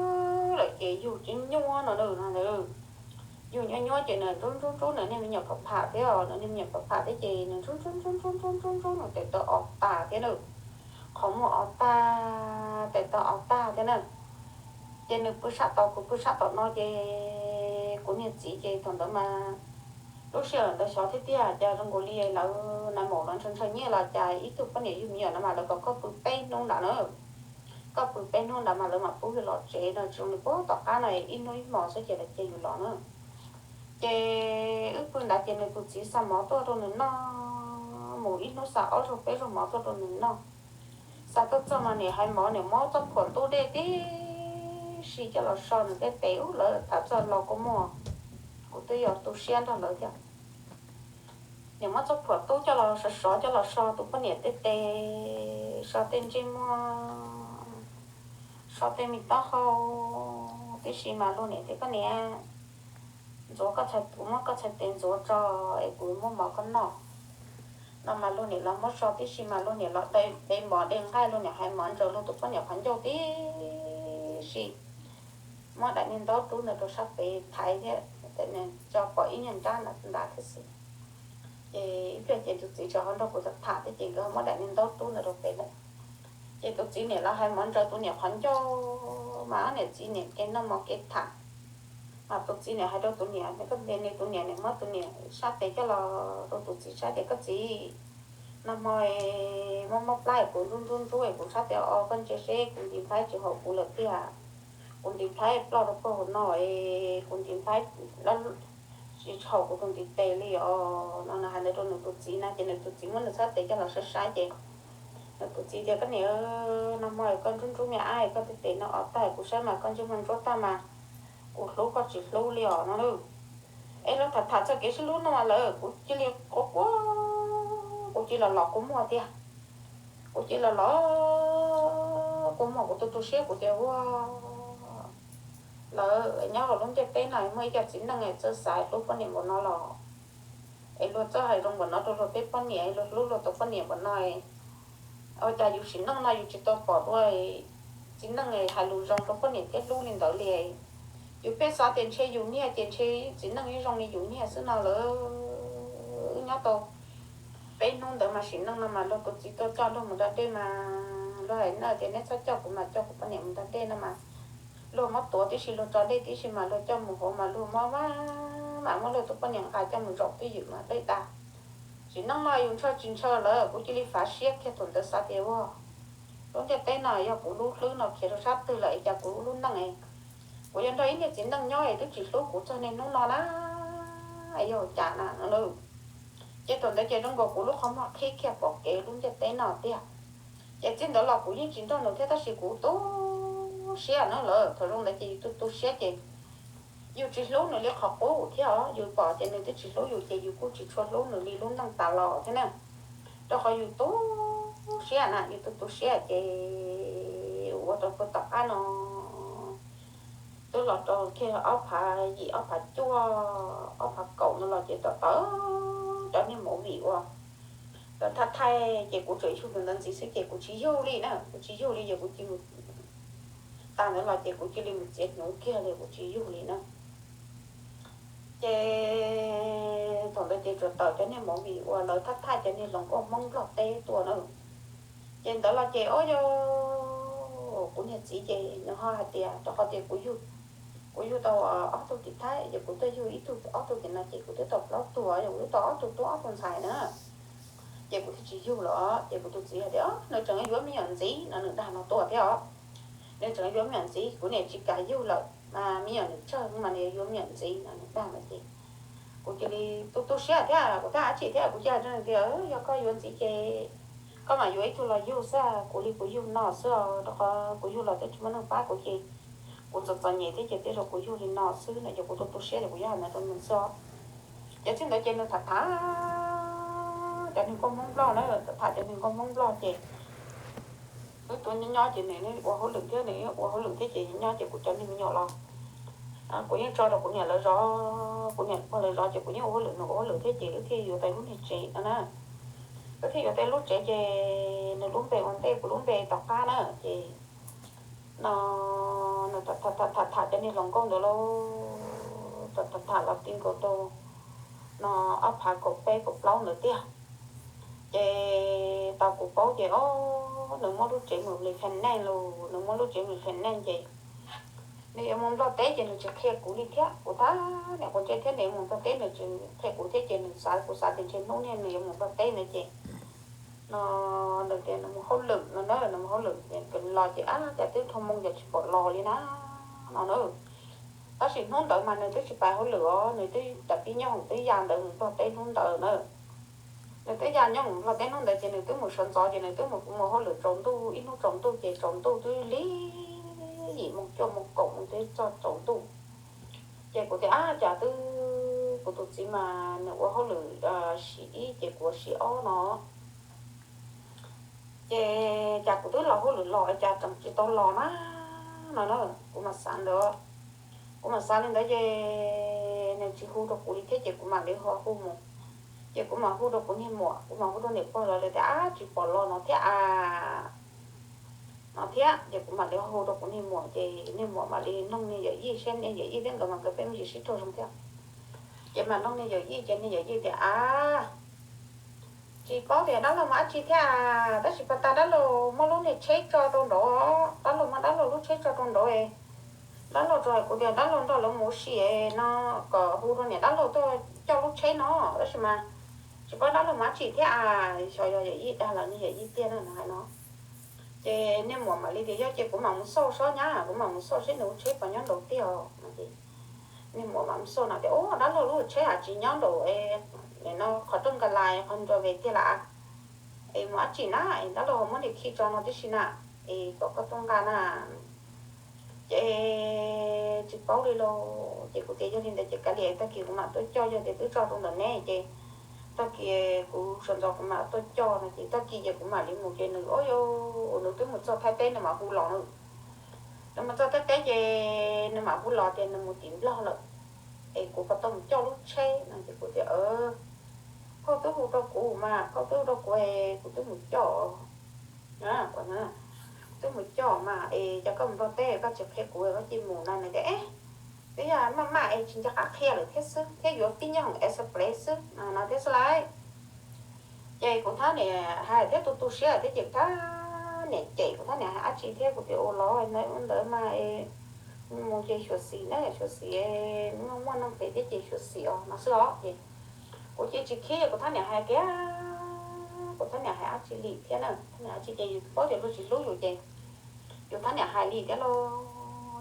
lawm ces yug tsis nyuaj no na. Yug nyuaj nyuaj ces nws nrub nrub nrub nws niag me nyuam pham pham thiab, nws niag me nyuam pham pham thiab ces nws nrub nrub nrub nrub nrub nrub nrub nws tes taw os tag thiab na. Qhov muag os tag, tes taw os tag thiab na. Ces nws pw sab tod kuv pw sab tom no ces kuv niag txiv ces thaum ntawd mas lub sij hawm ntawd xyov thiab tiag cas zoo nkaus li lawv nais maum los ntshaw ntshaw nyiaj los cas ib tug poj niam yug me nyuam no mas lawv kom koj pw peb hnub nrad na. Koj pw peb hnub nrad mas lawv mam pub yus los tsev no, tsis zoo li puag tom qab no ib hnub ib hmos xwb ces lawv cia yus los na. Ces wb pw nrad ces nws tus txiv xa mov tuaj rau nws noj, mus ib hnub xa ob zaug peb zaug mov tuaj rau nws noj. Xa tuaj txog mas niam hais mov, niam muab txoj phuam ntub dej tib si coj los so nws tej tes ub, lawv tham txog los kua muag, kuv twb yuav tu siab nrog lawv thiab. Niam muab txoj phuam tub coj los sov sov coj los so tus poj niam tej tes, so tej ntsej muag, so tej me taub hau tib si mas luag niam tias koj niam, ntxuav koj txhais, kuv muab koj txhais tes ntxuav tso es kuv muab mov koj noj. No mas luag niam los muab so tib si mas luag niam los de mov de nqaij, luag niam hais mov ntsaws luag tus poj niam qhov ncauj tib si, muab daim niag ntaub rub ntawd rau sab pem thaiv thiab, tso pom ib nyuag nrab nrad thiab xwb. Ces ib pliag ces tus txiv tseem ho nrog kuv tham tham thiab ces nkawd ho muab daim niag ntaub rub ntawd rau pem lawm. Ces tus txiv niam los hais mov ntsaws tus niam qhov ncauj, mas ob niam txiv niam kev noj mov kev tham. Mas tus txiv niam hais rau tus niam, koj ntes nws, tus niam niam muab tus niam sab tes coj los rau tus txiv saib tias koj txiv, nag hmo mob mob plab es kuv nrub nrub nrub es kuv sab tes o, koj ntsia seb kuv ntiv nplhaib tsis haum kuv lawm tiag. Kuv ntiv nplhaib ploj rau puag hauv no es kuv ntiv nplhaib tsis haum kuv tus ntiv tes li os. No nws hais ntawd rau nws tus txiv na ces nws tus txiv muab nws sab tes coj los saib saib ces nws tus txiv tias koj niam, nag hmo koj nrub nrub me ab, koj tej tes no o tag, kuv saib mas koj ntsej muag ntsuab tag mas kuv hlub koj tsis hlub li os no. Es luag tham tham txog kev sib hlub no lawm kuv cia li quaj quaj, kuv cia li los los kua muag tiag. Kuv cia li los los kua muag, kuv tu tu siab kuv tias ua lawv nyob hauv lub ntiaj teb no muaj ib co txiv neej txawj xav hlub poj niam npaum no los, es luag txawj hais zoo npaum no rau luag peb poj niam, luag hlub luag tus poj niam npaum no, ua cas yus sim neej no yus tsis tau pom dua txiv neej hais lus zoo rau poj niam thiab hlub li ntawd li. Yus pheej xav tias ntshe yus niag ces ntshe txiv neej yeej zoo li yus niag xwb no lawm. Wb nyob tau peb hnub ntawd mas sim neej no mas luag tus txiv tuaj coj luag mus da dej mas luag hais no tias neb txhob coj kuv mas coj kuv poj niam mus da dej no mas luag muab tuav tib si, luag tso dej tib si mas luag coj mus hauv mas luag muab, mas muab luag tus poj niam nqa coj mus zaum twj ywm mas dej tas. Sim neej no yus ntshaw tsis ntshaw lawm, kuv cia li fav siab kiag thaum ntawd xav tias ua lub ntiaj teb no yog kuv lub hlwb no khiav rau sab twg lawm es cas kuv lub neej, kuv yuav nrog ib niag txiv neej nyob es twb tsis hlub kuv txog niaj hnub no na. Yog cas na no. Ces thaum ntawd ces zoo nkaus kuv lub qhov muag qhib kiag pom kev lub ntiaj teb no tiag. Ces txij ntawd los kuv yeej tsis nrog nws thiab tab sis kuv tu siab na lawm. Thaum zoo ntawd ces yus tu tu siab ces yus tsis hlub nws li qhov qub thiab os. Yus pom tias nws twb tsis hlub yus ces yus kuj tsis tshua hlub nws li lub neej tas los thiab na. Rau qhov yus tu siab na, yus tu tu siab ces ua rau puag tom qab no twb los rau kiag ob phav yim ob phav cuaj ob phav kaum no los ces tawm tawm cov niag movie uas lawv thaij thaij ces kuv tsuas yug tus ntawd ntxiv xwb ces kuv tsis yug li na, kuv tsis yug li ces kuv cia li tas ntawd los ces kuv cia li mus txiav hnyuv kiag li kuv tsis yug li na. Ces thaum ntawd ces tsuas tawm cov niag movie uas lawv thaij thaij cov niag hluas nkauj Hmoob Nplog teb tuaj na. Ces ntawd los ces o yog kuv niag txiv ces nws ho hais tias rau qhov tias kuv yug tau ob tug tim Thaib ces kuv tuaj yug ib tug ob tug tim no ces kuv twb tau plaub tug, yog kuv twb tau ob tug tub ob tug ntxhais na. Ces kuv thiaj tsis yug los ces kuv tus txiv hais tias nws tseem yuav me nyuam ntxiv no, nws dag no tuaj thiab os. Nws tseem yuav me nyuam ntxiv, kuv niam tsis kam yug lawm mas me nyuam nws tsawg mas nws yuav me nyuam ntxiv no, nws dag no ces kuv cia li tu tu siab thiab kuv thiaj dab tsi thiab kuv cia li tias yog koj yuav ntxiv ces koj mam yuav ib tug los yug xwb, kuv li kuv yug no xwb os, rau qhov kuv yug los twb tsis muaj neeg pab kuv ces kuv txom txom nyem thiab ces tej zaum kuv yug li no xwb no ces kuv tu tu siab ces kuv yuav hais ntawd rau nws xwb os. Ces txij ntawd ces nws tham tham cov niag nkauj Hmoob Nplog na, tham cov niag nkauj Hmoob Nplog ces wb tuaj nyob nyob ces nws ua hauj lwm thiab, nws ua hauj lwm thiab ces nyob ces kuv cov niag me nyuam los kuv yeej tso rau kuv niam lawv zov, kuv niam pog lawv zov ces kuv yeej ua hauj lwm, nws ua hauj lwm thiab ces wb thiaj yuav tau lub niag tsev no na. Wb thiaj yuav tau lub tsev ces nws lub npe ua ntej, kuv lub npe tom qab na ces no nws tham tham cov niag hluas nkauj ntawd lauj, tham tham los ti nkaus rau no ob phav kaum peb kaum plaub ntawd tiag. Ces tau kuv paub ces o nws muab lub tsev mus li fem neej los, nws muab lub tsev mus li fem neej ces nws yuav mus Nplog teb ces nws tsis qhia kuv li thiab, kuv thab niam quav ntsej thiab nws yuav mus Nplog teb nws tsis qhia kuv thiab ces nws xav, kuv xav tias ntshe hnub niag nws yuav mus Nplog teb ntawd ces no nws tias nws mus hauj lwm no na, nws mus hauj lwm ces los ces ab cas twb dhau moo ces tsis pom los li na no na. Tab sis hnub ntawd mas nws twb tsis pais hauj lwm os, nws twb tam pib nyob hoom twb ya ntawd mus Nplog teb hnub ntawd na. Nws twb ya nyob mus Nplog teb hnub ntawd ces nws twb mus sawv ntxov ces nws twb mus, kuv mus hauj lwm tsaus ntuj, ib hnub tsaus ntuj ces tsaus ntuj twb li yim moo cuaj moo kaum moo twb txog tsaus ntuj. Ces kuv tias ab cas twb, kuv tus txiv mas nws ua hauj lwm sib ib ces kuv ua sib ob no. Ces cas kuv twb los hauj lwm los cas tseem tsis tau los na no na. Kuv mas xav ntawd, kuv mas xav li ntawd ces nws tsis hu rau kuv li thiab ces kuv mam li ho hu mus. Ces kuv mam hu rau kuv niag muam, kuv mam hu rau niam pog lawv tias ab tsis pom los no thiab a no thiab ces kuv mam li hu rau kuv niag muam ces niag muam mam li noog niag yawm yij saib, niag yawm yij thiab nkawd mas nkawd peb me ntsis sib raug zoo thiab. Ces mam noog niag yawm yij ces niag yawm yij tias ab tsis paub tias dab laug mus dab tsi thiab, tab sis pas tas dab laug muab lub niag tsheb tso rau nraud, dab laug muab dab laug lub tsheb tso rau nraud. Dab laug tsuas hais kuv tias dab laug nrog lawv mus ua si no, kom hu rau niam dab laug tuaj coj lub tsheb no, tab sis mas tsis paub dab laug mus dab tsi thiab a. Xyov yog yawm yij dag los niag yawm yij tiag na no hais no. Ces niag muam mam li tias yog ces kuv mam mus xauj sob nyab, kuv mam mus xauj seb nws lub tsheb puas nyob nraud tiag os. Niag muam mam mus xauj no tias ub dab laug lub tsheb a tsis nyob nraud no, qhov rooj nkas las qhov nrua ve tiag las. Es mus dab tsi na, dab laug ho muab niag khi tso no tib si na, es kom koj tuaj nqa na. Ces tsis paub li lauj. Ces kuv tias yog li ntawd ces kav liam, tag kis kuv mam tuaj coj, yog tias twb tso rau ntawm neb ces tag kis kuv sawv ntxov kuv mam tuaj coj no. Ces tag kis ces kuv mam li mus ces nws o, nws twb mus txog Thaib teb nws mam hu los na. Nws mus txog Thaib teb ces nws mam hu los tias nws mus tim Nplog lawm, es kuv puas tau mus coj lub tsheb no. Ces kuv tias koj twb hu rau kuv mas, koj twb hu rau kuv es kuv twb mus coj, twb mus coj mas es cas koj mus Nplog teb koj tsis qhia kuv koj cia mus no. Nws tias twb yog maj maj es tsis nco qab qhia lawm thiab xwb, thiab yuav tib nyuag hoom express xwb no thiab xwb lauj. Ces kuv thab niam hais thiab tu tu siab thiab ces kuv thab niam cem, kuv thab niam hais dab tsi thiab kuv tias ua los ntawd mas mus ces xyuam xim na, xyuam xim, muaj neeg pem thiab ces xyuam xim os no xwb os. Ces kuv cia tsis khib kuv thab niam hais kiag, kuv thab niam hais dab tsi li thiab na, thab niam dab tsi ces yus paub tias luag tsis hlub yus ces yus thab niam hais li thiab lauj.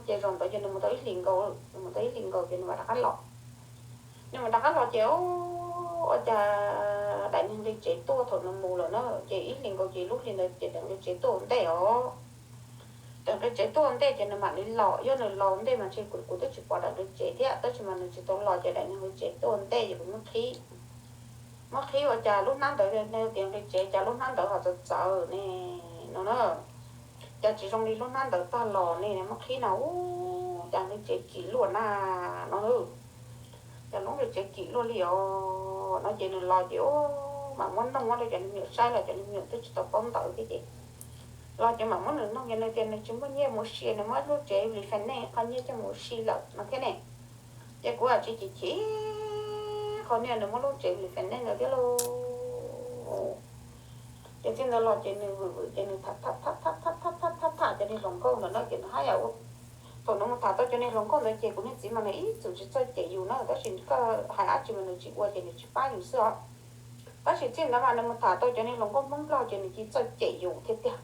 Ces zaum ntawd ces nws mus tau ib hlis nkaus, nws mus tau ib hlis nkaus ces nws mam rov qab los. Nws mam rov qab los ces ua cas daim niag nqi tsev tuaj thaum nws mus lawm na, ces ib hlis nkaus ces lub hli ntawd ces daim nqi tsev tuaj ua ntej os. Daim nqi tsev tuaj ua ntej ces nws mam li los, yog nws los ua ntej mas ntshe kuv twb tsis pom daim nqi tsev thiab, tab sis mas nws tsis tau los ces daim niag nqi tsev tuaj ua ntej ces kuv muab qhib, muab qhib ua cas lub hnab ntawd ne tias nqi tsev cas lub hnab ntawd ho txawv txawv ne no na. Cas tsis zoo li lub hnab ntawd tag los ne, muab qhib no ua cas nqi tsev kim luaj na no. Cas lub nqi tsev kim luaj li os no ces nws los ces ua mam muab noog rau cov niag me nyuam saib los cov niag me nyuam twb tsis tau paub ntawv thiab ces los ces mam muab nws noog ces nws tias nws tsis muaj nyiaj mus ua si, nws muab lub tsev li fais nej qhov nyiaj coj mus ua si lawm no thiab ne. Ces kuv tsis chim chim qhov niag nws muab lub tsev li fais nej ntawd thiab lauj. Ces txij ntawd los ces nws vwm vwm ces nws tham tham tham tham tham tham tham tham cov niag hluas nkauj ntawd na ces nws haj yam ua, thaum nws mus tham tau cov niag hluas nkauj ntawd ces kuv niag txiv mas nws ib txwm tsis txawj cem yus na, tab sis koj hais dab tsi mas nws tsis ua ces nws tsis pab yus xwb os. Tab sis txij ntawd mas nws mus tham tau cov niag hluas nkauj Hmoob Nplog ces nws cia li txawj cem yus tiag tiag.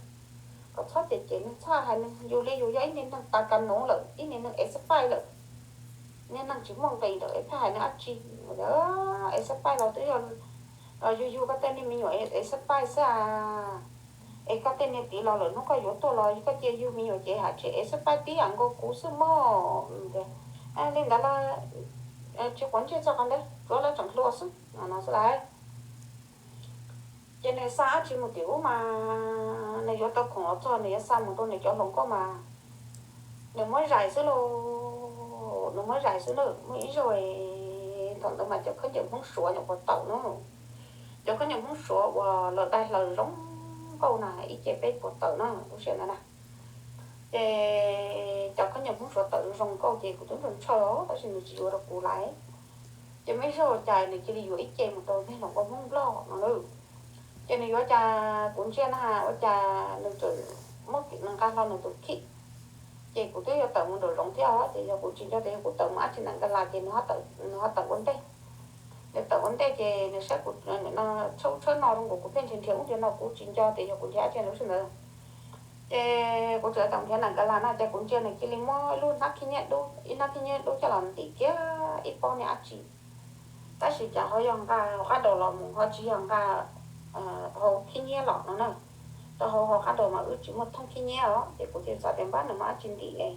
Kom txhob cem cem nws, txhob hais nws, yus li yus yog ib niag neeg tas kas nuv lawm, ib niag neeg expired lawm, niag neeg tsis muaj nqis lawm es pheej hais nws dab tsi. Expired los twb yog yug yug koj tej niag me nyuam expired xwb a. Es koj tej niag tid los lawm hnub koj yuav tuaj los koj cia yug me nyuam ces hais tsis expired tib yam nkaus kuv xwb mog. Li ntawd los tsis quav ntsej txog qhov ntawd, tsuav lawv tseem hluas xwb no xwb lauj. Ces nws xa dab tsi mus tim ub mas nws yuav tau khoom los txog nws yuav xa mus rau nws cov hluas nkauj mas nws muab zais xwb lauj, nws muab zais xwb na. Muaj ib zaug thaum ntawd mas cov khaub ncaws Hmoob Suav nyuam qhuav tawm na, cov khaub ncaws Hmoob Suav uas lawv dai hlaws zoo nkauj na, ib ce peb puas tawm na lub sij hawm ntawd na. Ces cov khaub ncaws Hmoob Suav tawm zoo nkauj ces kuv twb ntshaw ntshaw tab sis nws tsis yuav rau kuv lawm. Ces muaj ib zaug cas nws cia li yuav ib ce mus rau niag hluas nkauj Hmoob Nplog no na. Ces nws yuav cas kuv ntsia na ua cas nws tseem muab nws nqa hlo nws tus khib. Ces kuv twb yuav tawm mus nraum zoov thiab os, ces yog kuv tsis nco tias yog kuv tawm mus dab tsi nram Nkas Las ces nws ho tawm ua ntej. Nws tawm ua ntej ces nws saib kuv no, tshawb ub tshawb no rau nkaus kuv pheej nrhiav nrhiav ub nrhiav no kuv tsis nco tias yog kuv nrhiav dab tsi lub sij hawm ntawd. Ces kuv txawm tawm nrhiav nram Nkas Las no ces kuv ntsia nws cia li muab ib lub hnab khib nyiab dub, ib hnab khib nyiab dub coj los ntim kiag ib pob niag dab tsi. Tab sis cas ho yog nqa hauv qab daus los mus ho tsis yog nqa hauv khib nyiab los no na. Rau hauv hauv qab daus mas wb tsis muaj thoob khib nyiab os, ces kuv thiaj xav tias npab nws muaj dab tsi ntim es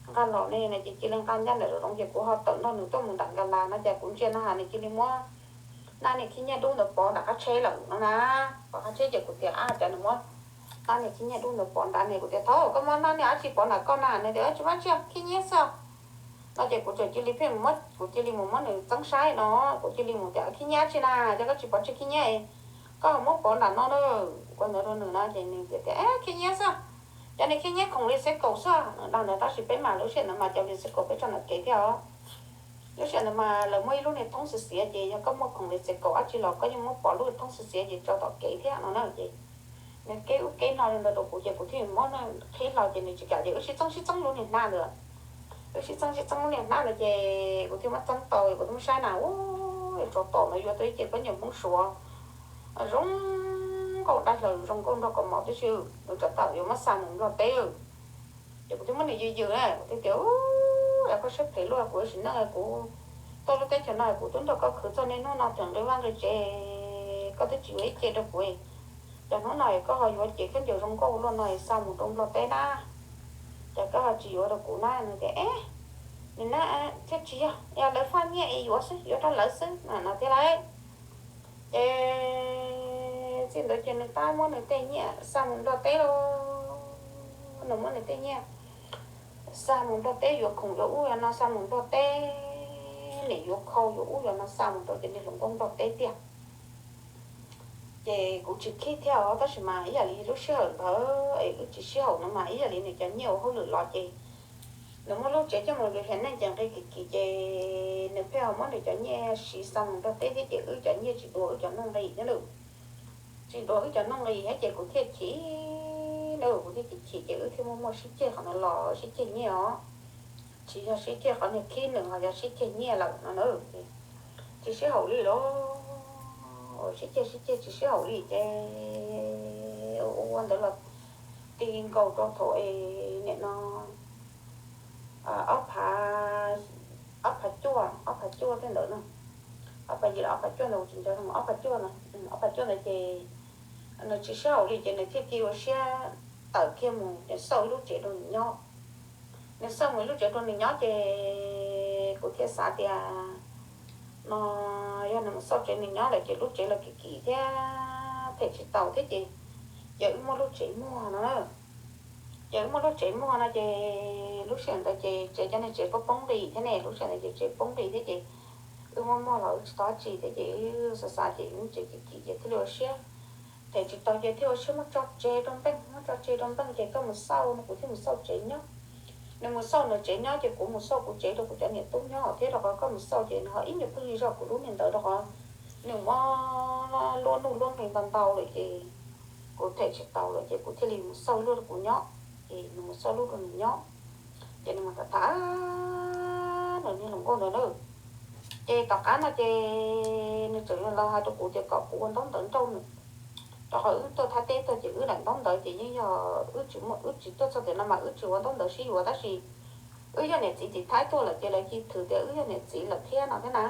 nqa los ne no ces cia li nqa ncaj nraim zoov ces kuv ho tawm nrog nws tuaj mus nram Nkas Las no ces kuv ntsia no has nws cia li muab hnab niag khib nyiab dub ntawd pov nram qab tsheb lawm no na. Pov qab tsheb ces kuv tias ab cas nws muab hnab niag khib nyiab dub ntawd pov nrad ne, kuv tias thaum koj muab hnab niag dab tsi pov nram koj na, nws tias tsis muaj dab tsi, khib nyiab xwb. No ces kuv txawm cia li pheej, kuv cia li mus muab nws txeeb saib no, kuv cia li mus tias khib nyiab dab tsi na, ces koj tsis pov tseg khib nyiab, koj muab pov nram no na. Kuv ntawd rau nws no ces nws tias tias khib nyiab xwb, cov niag khib nyiab khoom li xev kaum xwb. Nws dag ntawd tab sis peb mas lub sij hawm ntawd mas cov li xev kaum peb tso ntawm kev thiab os. Lub sij hawm ntawd mas lawv muaj ib lub niag thoob xiav xiav ces yog koj muaj khoom li xev kaum dab tsi los koj yeej muab pov lub thoob xiav xiav ces tso tom kev thiab no na. Ces nws keb ub keb no li ntawd rau kuv ces kuv thiaj muab qhib hlo ces nws tsis kam ces wb sib txeeb sib txeeb lub niag hnab ntawd. Wb sib txeeb sib txeeb lub niag hnab ntawd ces kuv thiaj muab txeeb tau, kuv thiaj muab saib na, ua tsov tom ntawd yuav tau ib ce khaub ncaws Hmoob Suav zoo nkauj dai hlaws zoo nkauj nrog kaus mom tib si, nws tseem tawm yuav muab xa mus Nplog teb. Ces kuv thiaj muab nws yws yws na, kuv thiaj tias es koj siab phem luaj, kuv sim neej kuv tuaj lub teb chaws no kuv twb nrog koj khwv txog niaj hnub no tseem nqi vaj nqi tsev, koj twb tsis yuav ib ce rau kuv, ces hnub no koj ho yuav ces khaub ncaws zoo nkauj luaj no xa mus rau Nplog teb na, ces koj ho tsis yuav rau kuv na. Nws tias es Nws na, thiaj tsis yog, yog lawv faj nyiaj es yuav xwb, yuav rau lawv xwb no thiab lauj. Ces txij ntawd ces nws tab muab nws tej nyiaj xa mus nrog teb lauj. Nws muab nws tej nyiaj xa mus nrog teb, yuav khoom yuav ub yuav no xa mus nrog teb, nim yuav khau yuav ub yuav no xa mus rau cov niag hluas nkauj nrog teb tiag. Ces kuv tsis khib thiab os, tab sis mas ib yam li lub sij hawm ntawd es wb tsis sib haum no mas ib yam li nws cov nyiaj ua hauj lwm los ces nws muab lub tsev coj mus lwm haiv neeg ces nqi kim kim ces nws pheej ho muab nws cov nyiaj siv xa mus nrog teb thiab ces wb cov nyiaj tsis dua wb cov nuj nqis thiab lauj. Tsis dua wb cov nuj nqis thiab ces kuv thiaj chim na, kuv thiaj chim chim ces wb thiaj muaj muaj sib ceg qhov no los sib ceg nyiaj os. Tsis yog sib ceg qhov nws khib nws ho yog sib ceg nyiaj lawm no na. Tsis sib haum li los, sib ceg sib ceg tsis sib haum li ces ua ua ntawd los ti nkaus rau thaum es nim no ob phav, ob phav cuaj, ob phav cuaj tej ntawd no, ob phav yim los ob phav cuaj ntawd kuv tsis nco, ob phav cuaj no, ob phav cuaj ntawd ces nws tsis sib haum li ces nws thiaj kiv ua siab tawm kiag mus xauj ib lub tsev rau nws nyob. Nws xauj mus ib lub tsev rau nws nyob ces kuv thiaj xav tias no yog nws mus xauj tsev nws nyob lawm ces lub tsev los kim kim thiab them tsis tau thiab ces, ces wb muaj lub tsev muag no na. Ces wb muaj lub tsev muag no ces lub sij hawm ntawd ces tsev cov niag tsev poob poob nqis thiab ne, lub sij hawm ntawd ces tsev poob nqis thiab ces wb muaj muag los wb tsis tau dab tsi thiab ces wb xav xav ces wb tsev kim kim ces thiaj li ua siab them tsis tau ces thiaj ua siab muab tso tseg rau npeej, muab tso tseg rau npeej ces koj mus xauj no kuv thiaj mus xauj tsev nyob. Nws mus xauj nws tsev nyob ces kuv mus xauj kuv tsev rau kuv cov niam tub nyob thiab rau qhov koj mus xauj ces nws ho ib nyuag pheej yig zog kuv lub niag ntawd rau qhov nws muab luab nuj luab nqis ntau ntau lawm ces kuv them tsis tau lawm ces kuv thiaj li mus xauj lub rau kuv nyob. Ces nws mus xauj lub rau nws nyob ces nws mus tham tham nws niag hluas nkauj ntawd na. Ces tom qab no ces nws tseem los hais rau kuv tias kom kuv ua ntaub ntawv nrauj nws, rau qhov wb tuaj thaj teb tuaj ces wb daim ntaub ntawv ces yeej yog wb tsis muaj, wb tsis tuaj txog tiam no mas wb tsis ua ntaub ntawv sib yuav tab sis wb yog niam txiv tim Thaib tuaj lawm ces lawv cia li thwm tias wb yog niam txiv lawm thiab no thiab na.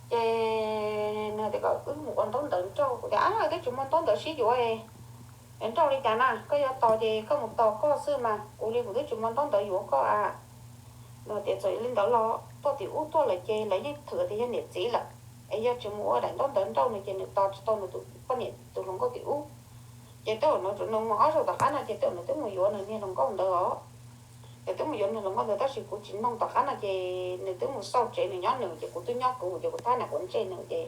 Ces nws tias kom wb mus ua ntaub ntawv nrauj, kuv tias ab twb tsis muaj ntaub ntawv sib yuav, nrauj li cas na, koj yuav tos ces koj mus tos koj xwb mas, kuv li kuv twb tsis muaj ntaub ntawv yuav koj a. Nws tias txawm li ntawd los tuaj tim ub tuaj lawm ces lawv yeej thwm tias yog niam txiv lawm, es yog tsis mus ua daim ntaub ntawv nrauj no ces nws tos tsis tau nws tus poj niam tus hluas nkauj tim ub. Ces tej zaum nws mus ob zaug tom qab no ces tej zaum nws twb mus yuav nws niag hluas nkauj ntawd os. Nws twb mus yuav nws hluas nkauj ntawd tab sis kuv tsis noog tom qab no ces nws twb mus xauj tsev nws nyob nws ces kuv twb nyob kuv ces kuv thab niam quav ntsej nws ces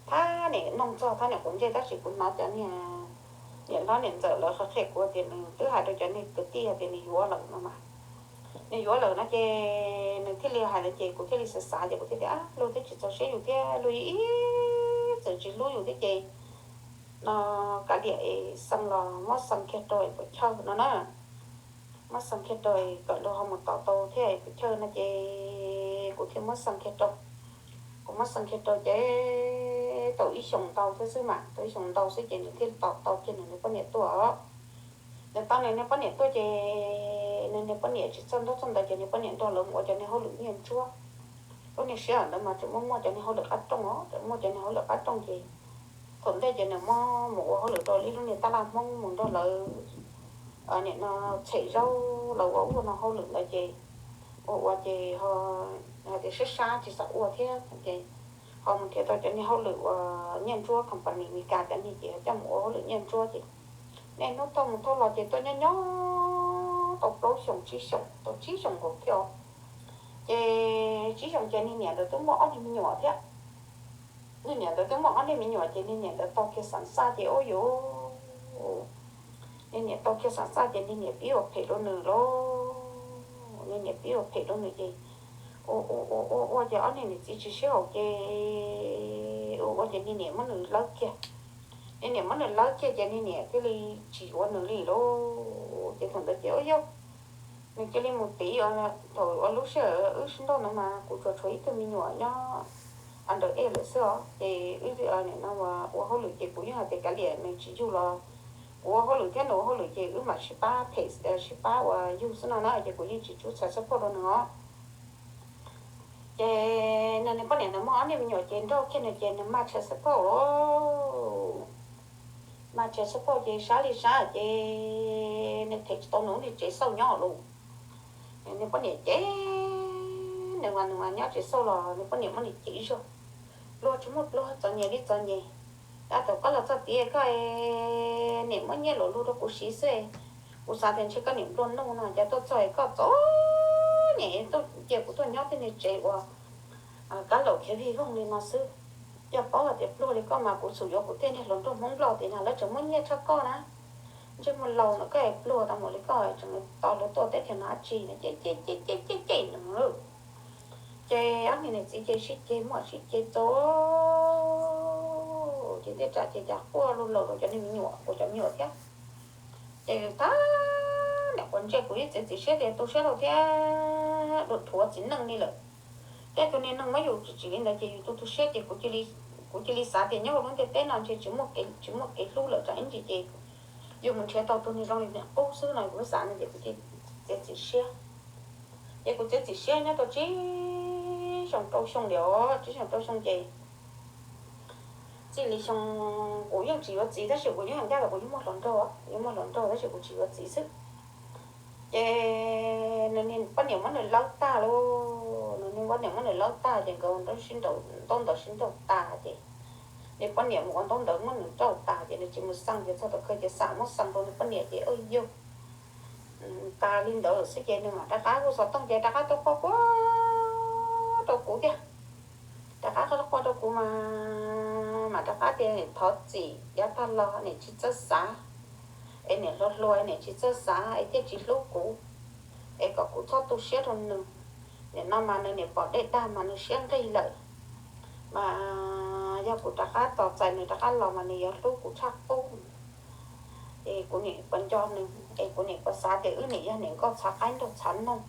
thab niam noog txog thab niam quav ntsej tab sis kuv hnov cov niam, niam hlob niam ntxawm lawv qhia kuv tias nws twb hais rau cov niag kwv tij hais tias nws yuav lawm no mas. Nws yuav lawm no ces nws thiaj li hais no ces kuv thiaj li xav xav ces kuv thiaj tias luag twb tsis txaus siab yus thiab luag ib txwm tsis hlub yus thiab ces no kav liam es xeeb los muab xeeb kiag rau es puas chawj no na. Muab xeeb kiag rau kom luag ho mus tos tau thiab puas chawj no ces kuv thiaj muab xeeb kiag rau. Kuv muab xeeb kiag rau ces tau ib xyoos ntau thiab xwb mas, tau ib xyoos ntau xwb ces nws thiaj tos tau kiag nws niag poj niam tuaj os. Nws tos nws niag poj niam tuaj ces nws niag poj niam tsis txawj ntaub txawj ntawv ces nws poj niam nrog lawv mus ua cov niag hauj lwm nyiaj ntsuab. Lub niag sij hawm ntawd mas tseem muaj muaj cov niag hauj lwm qab rooj os, tseem muaj cov niag hauj lwm qab rooj ces thaum ntej ces nws muab mus ua hauj lwm rau ib lub niag taj laj Hmoob mus nrog lawv nim no tshem zaub lawv ua ub ua no hauj lwm ntawd ces ua ua ces ho hais tias sab sab tsis xav ua thiab ces ho mus nrhiav tau cov niag hauj lwm uas nyiaj ntsuab company Meskas cov niag ces coj mus ua hauj lwm nyiaj ntsuab ces niaj hnub thauj mus thauj los ces tuaj nyob nyob tau plaub xyoos tsib xyoos, tau tsib xyoos nkaus thiab os. Ces tsib xyoos ces niag niam ntawd twb muaj ob niag me nyuam thiab. Niag niam ntawd twb muaj ob niag me nyuam ces niag niam ntawd tau kiag xeev xaj ces ua yuav, niag niam tau kiag xeev xaj ces niag niam pib ua phem rau nws lauj. Niag niam pib ua phem rau nws ces ua ua ua ua ces ob niag niam txiv tsis sib haum ces ua ua ces niag niam muab nws lawb kiag. Niag niam muab nws lawb kiag ces niag niam thiaj li tsis yuav nws li lauj. Ces thaum ntawd ces ua yog nws cia li mus tiv, thaum ua lub sij hawm wb sib nrauj ntawd mas kuv tsuas tshuav ib tug me nyuam nyob under age lawm xwb os ces wb ua hauj lwm ces kuv yeej hais tias kav liam nws tsis yug los kuv ua hauj lwm thiab nws ua hauj lwm ces wb mam sib pab phem, sib pab ua yug xwb no na ces kuv yeej tsis tsub child support rau nws os. Ces nws niag poj niam ntawd muaj ob niag me nyuam ces nrauj kiag nws ces nws maj child support, maj child support ces sab li sab ces nws them tsis tau nws lub niag tsev xauj nyob lawm. Nws niag poj niam ces nws mas nws mas nyob tsis xauj los nws poj niam muab nws cem zog, pluag tsis muaj pluag, txom nyem li txom nyem. Tab tom koj los txog tid koj niam muab nyiaj luam lug rau kuv siv xwb, kuv xav tias ntshe koj niam nplua nuj no, cas tuaj txog koj txom nyem tuaj cia kuv tuaj nyob tej niag tsev uas kab laum khiav vig voog li no xwb. Yog paub hais tias pluag li koj mas kuv xum yuav kuv tej niag hluas nraug Hmoob Nplog tias no lawv tseem muab nyiaj tshaj koj na. Ntsej muag laus no koj pluag tau mus li koj tseem tos luag tuaj teb chaws no dab tsi no, cem cem cem cem cem cem no. Ces ob niag niam txiv ces sib ceg muaj sib ceg txaus, ces thiaj tsam ces cas quaj lug laus rau cov niag me nyuam, kuv cov me nyuam thiab. Ces tab niam quav ntsej kuv ib txiav txim siab tias tu siab rau thiab dhuav txiv neej li lawm. Thiab tus niag neeg muab yus tsis tsim li ntawd ces yus tu tu siab ces kuv cia li xav tias nyob hauv lub ntiaj teb no ntshe tsis muaj kev hlub lawm tsam ib ntsis ces yus mus nrhiav tau tus niag zoo li niam qub xwb no kuv xav no ces kuv txiav txim siab. Ces kuv txiav txim siab nyob tau tsib xyoo rau xyoo li os, tsib xyoo rau xyoo ces txij li xyoo kuv yeej tsis yuav txiv tab sis kuv yeej ncaj los kuv yeej muaj hluas nraug, yeej muaj hluas nraug tab sis kuv tsis yuav txiv xwb. Ces nws niag poj niam muab nws laub tag lauj, nws niag poj niam muab nws laub tag ces nkawd ntaub ntaub sib nraus tag ces nws poj niam mus ua ntaub ntawv muab nws rauj tag ces nws tsis mus xaa ces txog thaum kawg ces xam muab xaa rau nws poj niam ces yog tas li ntawd xwb ces nws mam rov qab hu xov tooj ces rov qab tuaj quaj quaj rau kuv thiab. Rov qab quaj quaj rau kuv mas mam rov qab tias niam thov txim yav tag los niam tsis txawj xav, es niam hluas hluas niam tsis txawj xav es thiaj tsis hlub kuv, es kom kuv txhob tu siab rau nws. Nim no mas nws niam pom dej dag mas nws siab nqig lawm, mas yog kuv rov qab tos txais nws rov qab los mas nws yuav hlub kuv tshaj qub. Es kuv niam puas nco nws, es kuv niam puas xav tias wb niam yog niam nkauj txhav qaib nraug txhav noog,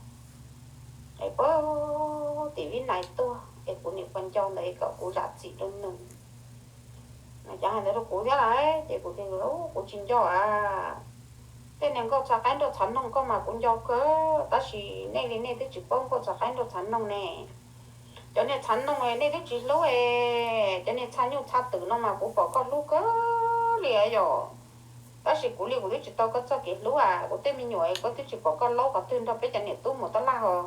es puag tim Vib Nais tuaj es kuv niam puas nco ntawd es kom kuv zam txim rau nws. Cov hais ntawd rau kuv thiab lauj ces kuv tias kuv tsis nco a, tej niag nkauj txhav qaib nraug txhav noog koj mas kuv nco kawg tab sis nej li nej twb tsis paub nkauj txhav qaib nraug txhav noog ne. Cov niag txhav noog nej twb tsis hlub, cov niag txha nyuj txha twm no mas kuv pom koj hlub kawg li yom. Tab sis kuv li kuv twb tsis tau koj txoj kev hlub a, kuv tej me nyuam koj twb tsis pom koj laub qhov twg nrog peb cov niam tub mus tab laj hos.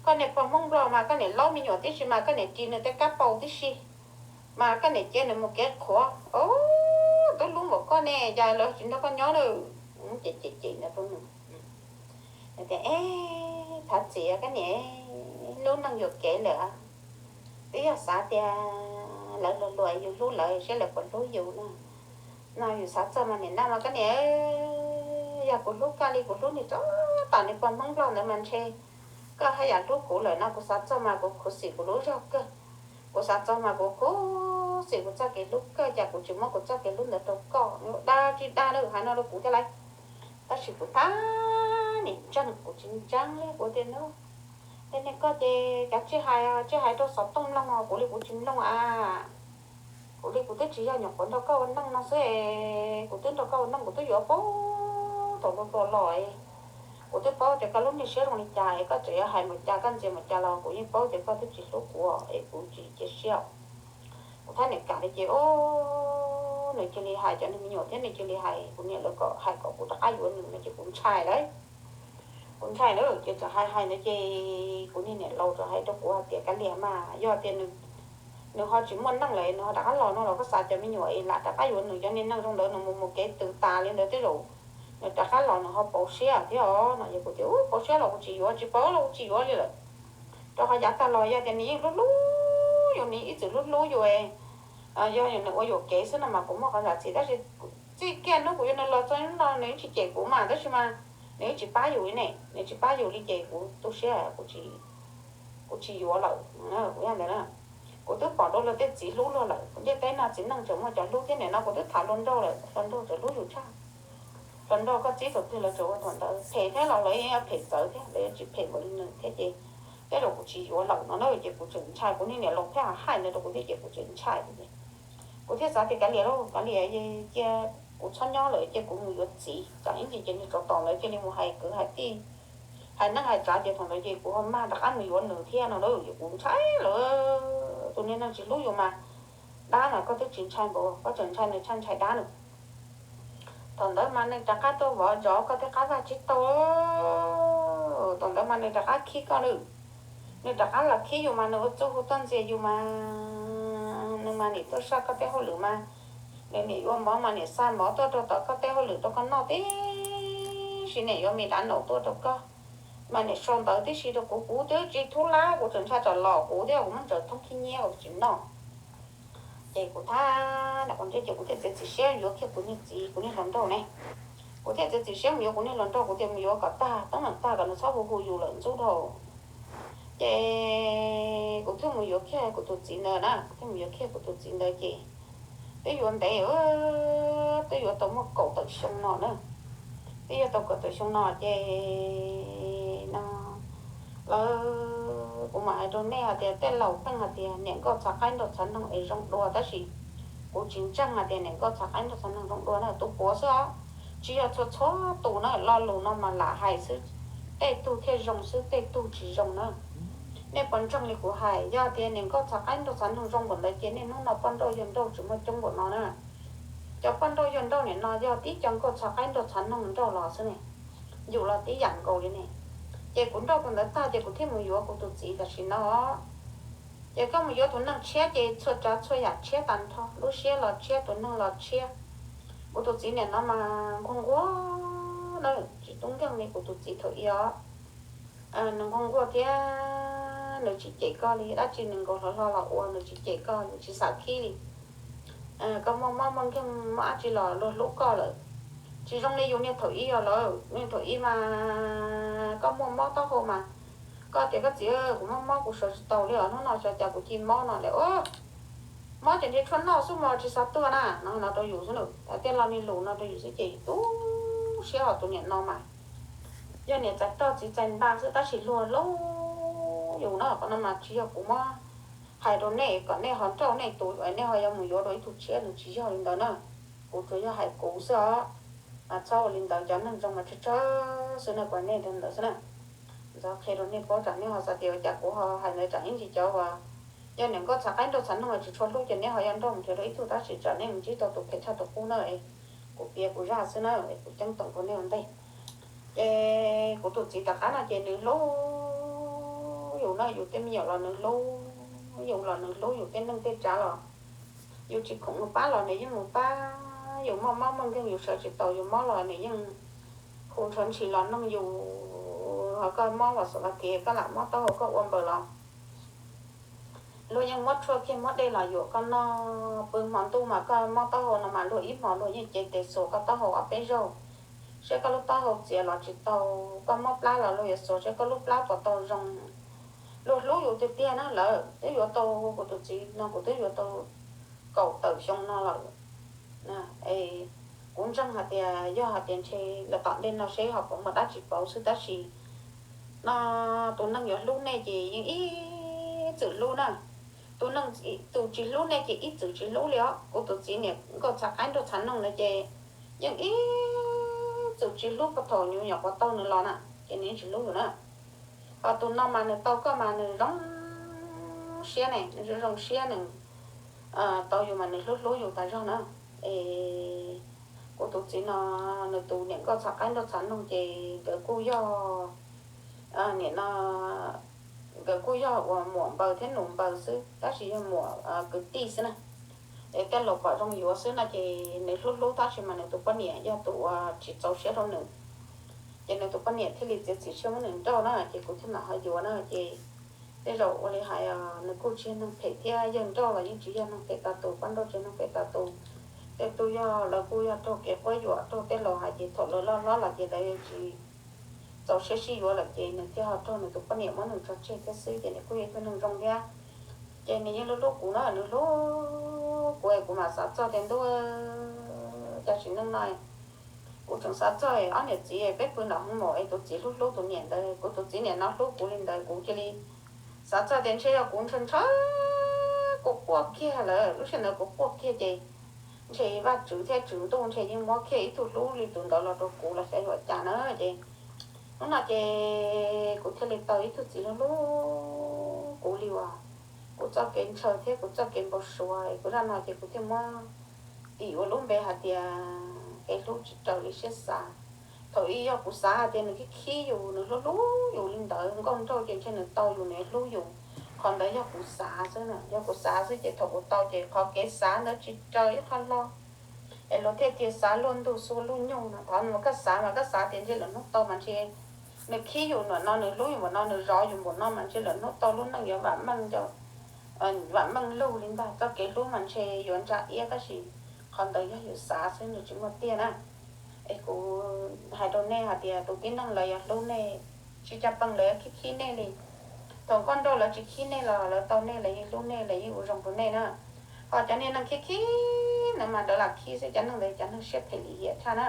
Koj niag pog Hmoob Nplog mas koj niam laub me nyuam tib si mas koj niam ris nws tej kab paus tib si, mas koj niam cia nws mus kev qhuav. Tub hlub npaum koj ne cas lawv tsis nrog koj nyob lawm. Ces cem cem ntawd rau nws tias, thov txim koj niam, lub neej yuam kev lawm. Twb yog xav tias lawv luag luag yus hlub lawv seb lawv puas hlub yus no. No yus xav txog mas niam no mas koj niam, yog kuv hlub koj li kuv hlub niag tsov tom niag pog Hmoob Nplog ntawd mas ntshe koj haj yam hlub kuv lawm no. Kuv xav txog mas kuv khuv xim kuv lub zog kawg. Kuv xav txog mas kuv khuv xim kuv txoj kev hlub kawg, cas kuv tsis muab kuv txoj kev hlub ntawd rau koj. Dag tsis dag lawm hais no rau kuv thiab lauj. Tab sis kuv thab niam ntseeg kuv tsis ntseeg li kuv tias no, tej niag koj ces kav tsij hais, tsij hais rau xov tooj mloog os, kuv li kuv tsis mloog a. Kuv li kuv twb tsis yog nyuam qhuav nrog koj ua neej no xwb es kuv twb nrog koj ua neej kuv twb yuav paub thaum hluas hluas los es kuv twb paub tias koj lub niag siab zoo li cas es koj tseem yuav hais npaum cas koj ntxias npaum cas los kuv yeej paub tias koj twb tsis hlub kuv es kuv tsis cia siab. Kuv thab niam kam li ces o, nws cia li hais cov niag me nyuam thiab nws cia li hais kuv niam lawv kom hais kom kuv rov qab yuav nws no ces kuv ntshai lawm. Kuv ntshai lawm ces txawm hais hais ntawd ces kuv niag niam laus txawm hais rau kuv hais tias kav liam mas yog tias nws ho tsis muaj neej lawm nws ho rov qab los no los koj xav cov me nyuam es lam rov qab yuav nws, cov niag neeg zoo ntawd nws mus mus kev tws tas li ntawd tej zaum nws rov qab los nws ho pauv siab thiab os no. Ces kuv tias u pauv siab los kuv tsis yuav, tsis pauv los kuv tsis yuav li lawm. Rau qhov yav tag los yog tias nws yeej hlub hlub yus, nws ib txwm hlub hlub yus, yog nws ua yuam kev xwb no mas kuv muaj qhov zam txim tab sis txij kiag hnub kuv yuav nws los txog hnub no nws yeej tsis cem kuv mas tab sis mas nws yeej tsis pab yus li ne, nws tsis pab yus li ces kuv tu siab, kuv tsis yuav lawm. Kuv yog ntawd na, kuv twb pom dua luag tej txiv hlub luag lawm, ntiaj teb no txiv neej tseem muaj cov hlub thiab, nim no kuv twb tham hluas nraug lawm, hluas nraug tseem hlub yus tshaj. Hluas nraug koj txib thaum twg lawv tseem ua thaum ntawd, phem thiab los lawv yeej yuav phem txawv thiab, lawv yeej tsis phem npaum li nws thiab ces tej zaum kuv tsis yuav lawm no na. Ces kuv tseem ntshai, kuv niag niam laus thiaj hais ntawd rau kuv thiab ces kuv tseem ntshai ces kuv thiaj xav tias kav liam lauj, kav liam cia kuv txhob nyob lawm, cia kuv mus yuav txiv, tsam ib ntsis ces niag tsov tom ntawd cia li mus hais kwv hais tij, hais neej hais tsav ces thaum ntawd ces kuv ho mag rov qab mus yuav nws thiab no na. Ces kuv ntshai lawm, tus niag neeg tsis hlub yus mas dab mas koj twb tsis ntshai npaum, koj tseem ntshai nws tshaj ntshai dab nws. Thaum ntawd mas nws rov qab tuaj vov zov koj thiab qab vaj tsib taug, thaum ntawd mas nws rov qab khib koj lawm. Nws rov qab los khib yus mas nws ua txuj hu tuaj ntxias yus mas, nws mas niam tuaj saj koj tej hauj lwm mas, nws niam yuav mov mas niam xa mov tuaj rau tom koj tej hauj lwm rau koj noj tib si, niam yuav me dav naum tuaj rau koj, mas niam sau ntawv tib si rau kuv, kuv twb tsis thub lab, kuv tseem ntshai tsam los kuv thiab kuv muab ntsaws thoob khib nyiab kuv tsis noj. Ces kuv thab, ces kuv thiaj txiav txim siab yuav kiag kuv niag txiv kuv niag hluas nraug ne. Kuv thiaj txiav txiv siab mus yuav kuv niag hluas nraug, kuv tias mus yuav kom tag teeb meem tag kom nws txhob hu hu yus lawm ntxub dhau. Ces kuv thiaj mus yuav kiag kuv tus txiv ntawd na, kuv thiaj mus yuav kiag kuv tus txiv ntawd ces twb yuav ntev, twb yuav tau muaj kaum tawm xyoo no na, twb yuav tau kaum tawm xyoo no ces no lawv, kuv mam hais rau nej hais tias tej laus pheej hais tias niam nkauj txhav qaib nraug txhav noog es zoo dua, tab sis kuv tsis ntseeg hais tias niam nkauj txhav qaib nraug txhav noog zoo dua na, tus puav xwb os. Tsis yog txhua txhua tus na, lo lus no mas lam hais xwb, tej tug thiaj zoo xwb tej tug tsis zoo na. Nej puas ntseeg li kuv hais? Yog tias niam nkauj txhav qaib nraug txhav noog zoo npaum ntawd ces niaj hnub no poj nrauj yawg nrauj tsis muaj coob npaum no na. Cov poj nrauj yawg nrauj nim no yog tib co nkauj txhav qaib nraug txhav noog nrauj los xwb ne, yus los tib yam nkaus li ne. Ces kuv nrauj tus ntawd tag ces kuv thiaj mus yuav kuv tus txiv tam sim no. Ces koj mus yuav tus neeg tshiab ces txhua tsav txhua yam tshiab tag nrho, lub siab los tshiab, tus neeg los tshiab. Kuv tus txiv nim no mas nquag nquag na, tsis tub nkeeg li kuv tus txiv thaum ub os. Nws nquag nquag thiab nws tsis cem koj li, dab tsi nws nkaus hlo hlo los ua, nws tsis cem koj, nws tsis xam khib li. Koj muaj mob muaj nkeeg muaj dab tsi los luag hlub koj lawm. Tsis zoo li yus niag thaum ub os lawm, niag thaum ub mas koj muaj mob taub hau mas koj tias koj txiv, kuv muaj mob kuv sawv tsis tau li os, hnub no xyov cas kuv cia mob no lawm. Mob ces nrhiav tshuaj noj xwb mas tsis xav tuag na, no no rau yus xwb na, hais tias lo niag lus no rau yus xwb ces yus tu siab os. Tus niam no mas yog niam txais roj txiv txais npab xwb tab sis luag hlub yus na. Qhov no mas tsis yog kuv muab hais rau nej kom nej ho nrauj nej tus, nej ho yuav mus yuav dua ib tug tshiab, nws tsis yog li ntawd na. Kuv tsuas yog hais kuv xwb os. Mas txhob ua li ntawd, cov neeg zoo mas tsawg tsawg xwb na, kuv hais nej li ntawd xwb na. Ntxov qhia rau nej paub tsam nej ho xav tias ua cas kuv ho hais ntawd tsam ib ntsis cov uas yog niam nkauj txhav qaib nraug txhav noog tsis tshua hlub ces neb ho yuav nrauj mus nrhiav dua ib tug, tab sis tsam nej mus ntsib tau tus phem tshaj tus qub na. Kuv piav kuv zaj xwb na, kuv ceeb toom rau nej ua ntej. Ces kuv tus txiv tom qab no ces nws hlub yus na, yus tej me nyuam los nws hlub, yus los nws hlub, yus tej neej tej tsav los yus tsis khoom mus pab los nws yeej mus pab, yus muaj mob muaj nkeeg yus sawv tsis tau, yus mob los nws yeej hu ntshav ntshis los noog yus. Ho koj mob los xav tias koj lam mob taub hau koj ua npaws los luag yeej muab tshuaj kiag muab dej los yuam koj noj. Pw hmo ntuj mas koj mob taub hau no mas luag ib hmo luag yeej cev tes xuas koj taub hau ob peb zaug, seb koj lub taub hau txias los tsis tau. Koj mob plab los luag yuav xuas seb koj lub plab puas tau zoo. Luag hlub yus tiag tiag na. Lawv twb yuav tau, kuv tus txiv no kuv twb yuav tau kaum tawm xyoo no lawm. Kuv ntseeg hais tias yog hais tias ntshe lawv tom ntej no seb ho puas muaj dab tsi pauv xwb, tab sis no tus neeg yuav hlub nej ces yeej ib txwm hlub na. Tus neeg, tus tsis hlub nej ces ib txwm tsis hlub li os. Kuv tus txiv niam nkauj txhav qaib nraug txhav noog ntawd ces yeej ib txwm tsis hlub puag thaum nyuam yaus quav tau nws los na, ces nws yeej tsis hlub yus na. Ho tus no mas nws tau koj mas nws zoo siab ne, nws zoo zoo siab, nws tau yus mas nws hlub hlub yus tas zog na. Es kuv tus txiv no, nws tus niam nkauj txhav qaib nraug txhav noog ces nkawd kuj yog, nim no nkawd kuj yog uas muam npaws thiab nus npaws xwb, tab sis yog muam kwv tij xwb na. Es tej laus pom zoo yuav xwb no ces nws hlub hlub tab sis mas nws tus poj niam yog tus uas tsis txaus siab rau nws. Ces nws tus poj niam thiaj li txiav txim siab muab nws nrauj na, ces kuv thiaj mam ho yuav na. Ces tej zaum ua li hais, nws kuj tsis yog neeg phem thiab, yawg nrauj los yeej tsis yog neeg phem tas tus, poj nrauj tsis yog neeg phem tas tus. Tej tug yog lawv kuj yog raug kev quab yuam, raug tej laus hais ces thaum lawv loj hlob los ces lawv tsis txaus siab sib yuav lawm ces nws thiaj ho raug nws tus poj niam muab nws tso tseg thiab xwb, ces nws kuj yog ib tug neeg zoo thiab. Ces nws yeej hlub hlub kuv na, nws hlub kuv es kuv mam xav txog tias ntuj, cas sim neej no kuv tseem xav txog ob niam txiv peb pw nram hoo maum es tus txiv hlub hlub tus niam ntawd, kuv tus txiv niam no hlub kuv li ntawd, kuv cia li xav txog tias ntshe yog kuv ntshaw ntshaw kuv quaj kiag lawm, lub sij hawm ntawd kuv quaj kiag ces ntshe Vajtswv thiab tswv ntuj ntshe yeej muab kiag ib tug hlub li tus ntawd los rau kuv los xyov yuav cas na. Ces hnub no ces kuv thiaj li tau ib tug txiv hlub hlub kuv li uas kuv txoj kev ntshaw thiab kuv txoj kev npau suav es kuv zaj no ces kuv thiaj muab tis ua lub npe hais tias kev hlub tsis raws li siab xav. Thaum ub yog kuv xav hais tias nws khib khib yus, nws hlub hlub yus li ntawd, nkauj nraug ces ntshe nws tau yus, nws hlub yus. Qhov ntawd yog kuv xav xwb na, yog kuv xav xwb ces thaum kuv tau ces qhov kev xav ntawd tsis raws ib qho hlo, es luag thiaj tias xav luaj ntuj xua luaj nyug no. Qhov uas koj xav mas koj xav tias ntshe lwm hnub tau mas ntshe nws khib yus npaum no, nws hlub yus npaum no, nws zov yus npaum no mas ntshe lwm hnub tau lub neej yuav vam meej, vam meej lug li ntag, txoj kev hlub mas ntshe yuav ntsa iab, tab sis qhov ntawd yog yus xav xwb, nws tsis muaj tiag na. Es kuv hais rau nej hais tias tus tib neeg lawv yuav hlub nej, tsis caj pees lawv yuav khib khib nej li. Thaum nkauj nraug lawv tsis khib nej los lawv tau nej, lawv yeej hlub nej, lawv yeej ua zoo rau nej na. Ho cov niag neeg khib khib ntawd mas lawv lam khib xwb, cov neeg ntawd cov neeg siab phem lim hiam tshaj na.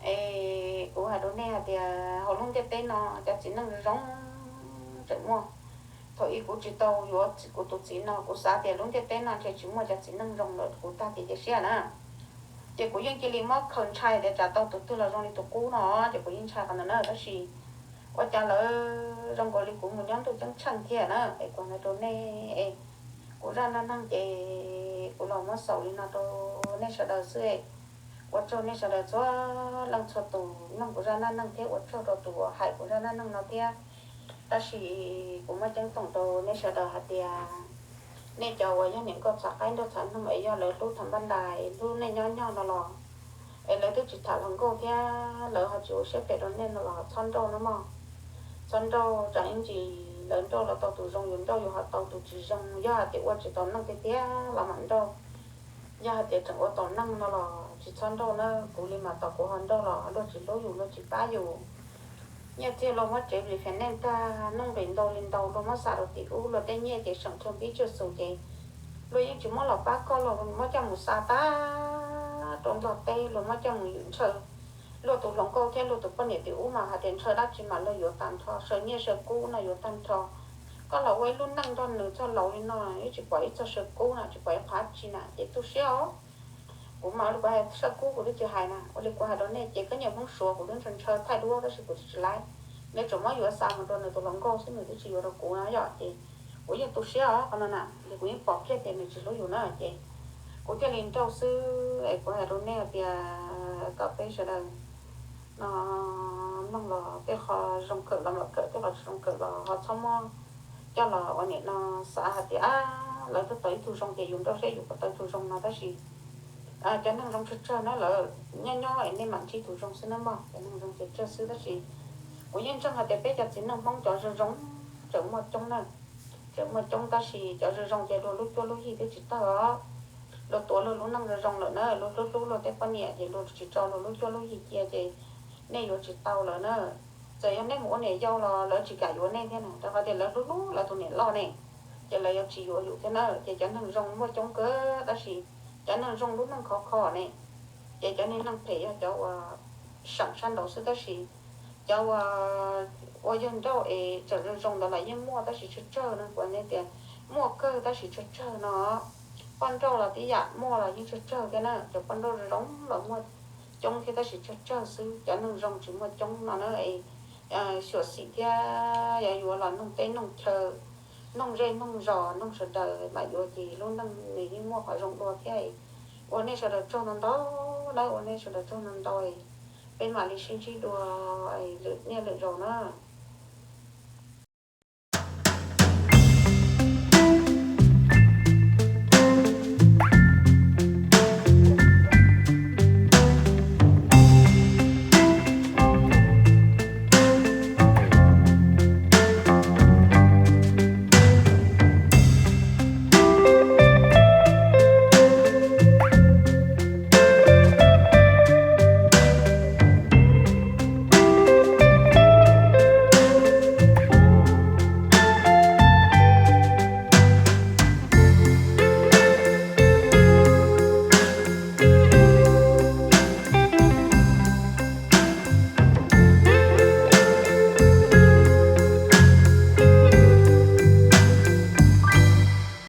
Es kuv hais rau nej hais tias hauv lub ntiaj teb no cov txiv neej zoo tseem muaj. Thaum ub kuv tsis tau yuav kuv tus txiv no, kuv xav tias lub ntiaj teb no ntshe tsis muaj cov txiv neej zoo lawm, kuv tag kev cia siab na. Ces kuv yeej cia li muab khaws ntshai tias tsam tau tus twg los zoo li tus qub no, ces kuv yeej ntshai qhov ntawd na. Tab sis ua cas lawv zoo nkaus li kuv mus nyob ntuj ceeb tsheej thiab na. Es kuv hais rau nej, kuv zaj neej neeg ces kuv los muab xaus li no rau nej sawv daws xwb. Ua tsaug nej sawv daws txhua leej txhua tus mloog kuv zaj neej neeg thiab ua tsaug rau tus uas hais kuv zaj neej neeg no thiab. Tab sis kuv muaj ceeb toom rau nej sawv daws hais tias nej cov uas yog niam nkauj txhav qaib nraug txhav noog es yog lawv hlub thaum npaj ntais hlub nej nyob nyog no los, es lawv twb tsis tham hluas nkauj thiab lawv ho tsis ua siab phem rau nej no los txhob nrauj no mog. Txhob nrauj, tsam ib ntsis lawv nrauj los tau tus zoo, yus nrauj yus ho tau tus tsis zoo. Yog hais tias ua tsis tau neej tiag tiag los mam nrauj. Yog hais tias tseem ua tau neej no los tsis txhob nrauj na. Kuv li mas tos kuv ho nrauj los luag tsis hlub yus, luag tsis pab yus. Nyiaj txiag luag muab tsev li fem neej tag, neej nqis ntau li ntau, luag muab xa rau tim ub, luag tej nyiaj ces seem tsawg pib tsawg xus ces luag yeej tsis muab los pab koj, luag muab coj mus xa tag rau Nplog teb, luag muab coj mus yus ntshaw. Luag tus hluas nkauj thiab luag tus poj niam tim ub mas hais tias ntshaw dab tsi mas luag yuav tag nrho, saw nyiaj saw kub no yuav tag nrho. Koj los ua ib lub neej nrog nws txog laus li no, yeej tsis pom ib txog saw kub na, tsis pom ib qho dab tsi na, ces tu siab os. Kuv mas ua li kuv hais, saw kub kuv twb tsis hais na, ua li kuv hais rau nej ces koj niag Hmoob Suav kuv twb ntshaw ntshaw thaij duab tab sis kuv tsis tsis laib. Nws tseem muab yuav xa mus rau nws tus hluas nkauj xwb, nws twb tsis yuav rau kuv na yom. Ces kuv yeej tu siab os qhov no na, ces kuv yeej pom kiag tias nws tsis hlub yus na ces kuv thiaj li nrauj xwb. Es kuv hais rau nej hais tias kom peb sawv daws no mloog los tej qho zoo kawm los mam kawm, tej qho tsis zoo kawm los ho txhob muab coj los ua nim no xav hais tias lawv twb tau ib tug zoo ces yus nrauj thiab yus puas tau ib tug zoo no. Tab sis cov neeg zoo tsawg tsawg na, lawv nyob nyob es nej mam ntsib tus zoo xwb na mog, cov neeg zoo ces tsawg xwb. Tab sis kuv yeej ntseeg hais tias peb cov txiv neej Hmoob cov zoo zoo tseem muaj coob na, tseem muaj coob, tab sis cov zoo zoo ces luag lub cuab lub yig twb tsis tawg os. Luag tuav luag lub neej zoo zoo lawm na, luag hlub hlub luag tej poj niam ces luag tsis tso luag lub cuab lub yig cia ces nej yuav tsis tau lawv na. Txawm yog nej mus ua niam yau los lawv tsis kam yuav nej thiab na, rau qhov tias lawv hlub hlub lawv tus niam loj ne, ces lawv yuav tsis yuav yus thiab na. Ces cov neeg zoo muaj coob kawg tab sis cov neeg zoo lub neej khov kho ne, ces cov niag neeg phem yog cov uas seem sab nraud xwb tab sis cov uas ua yawg nrauj es tseem zoo zoo ntawd los yeej muaj tab sis tsawg tsawg no, kuv tias muaj kawg tab sis tsawg tsawg no. Poj nrauj los tib yam, muaj los yeej tsawg tsawg thiab na, cov poj nrauj zoo los muaj coob thiab tab sis tsawg tsawg xwb. Cov neeg zoo tsis muaj coob no na. Xyuam xim thiab yuav yuav los noog teb noog chaw, noog zej noog zos, noog sawv daws mam yuav ces lub neej nws yeej muaj qhov zoo dua thiab. Ua nej sawv daws tsaug ntau ntau na, ua nej sawv daws tsaug ntau ntau, peb mam li sib ntsib dua lwm niaj lwm zaus na.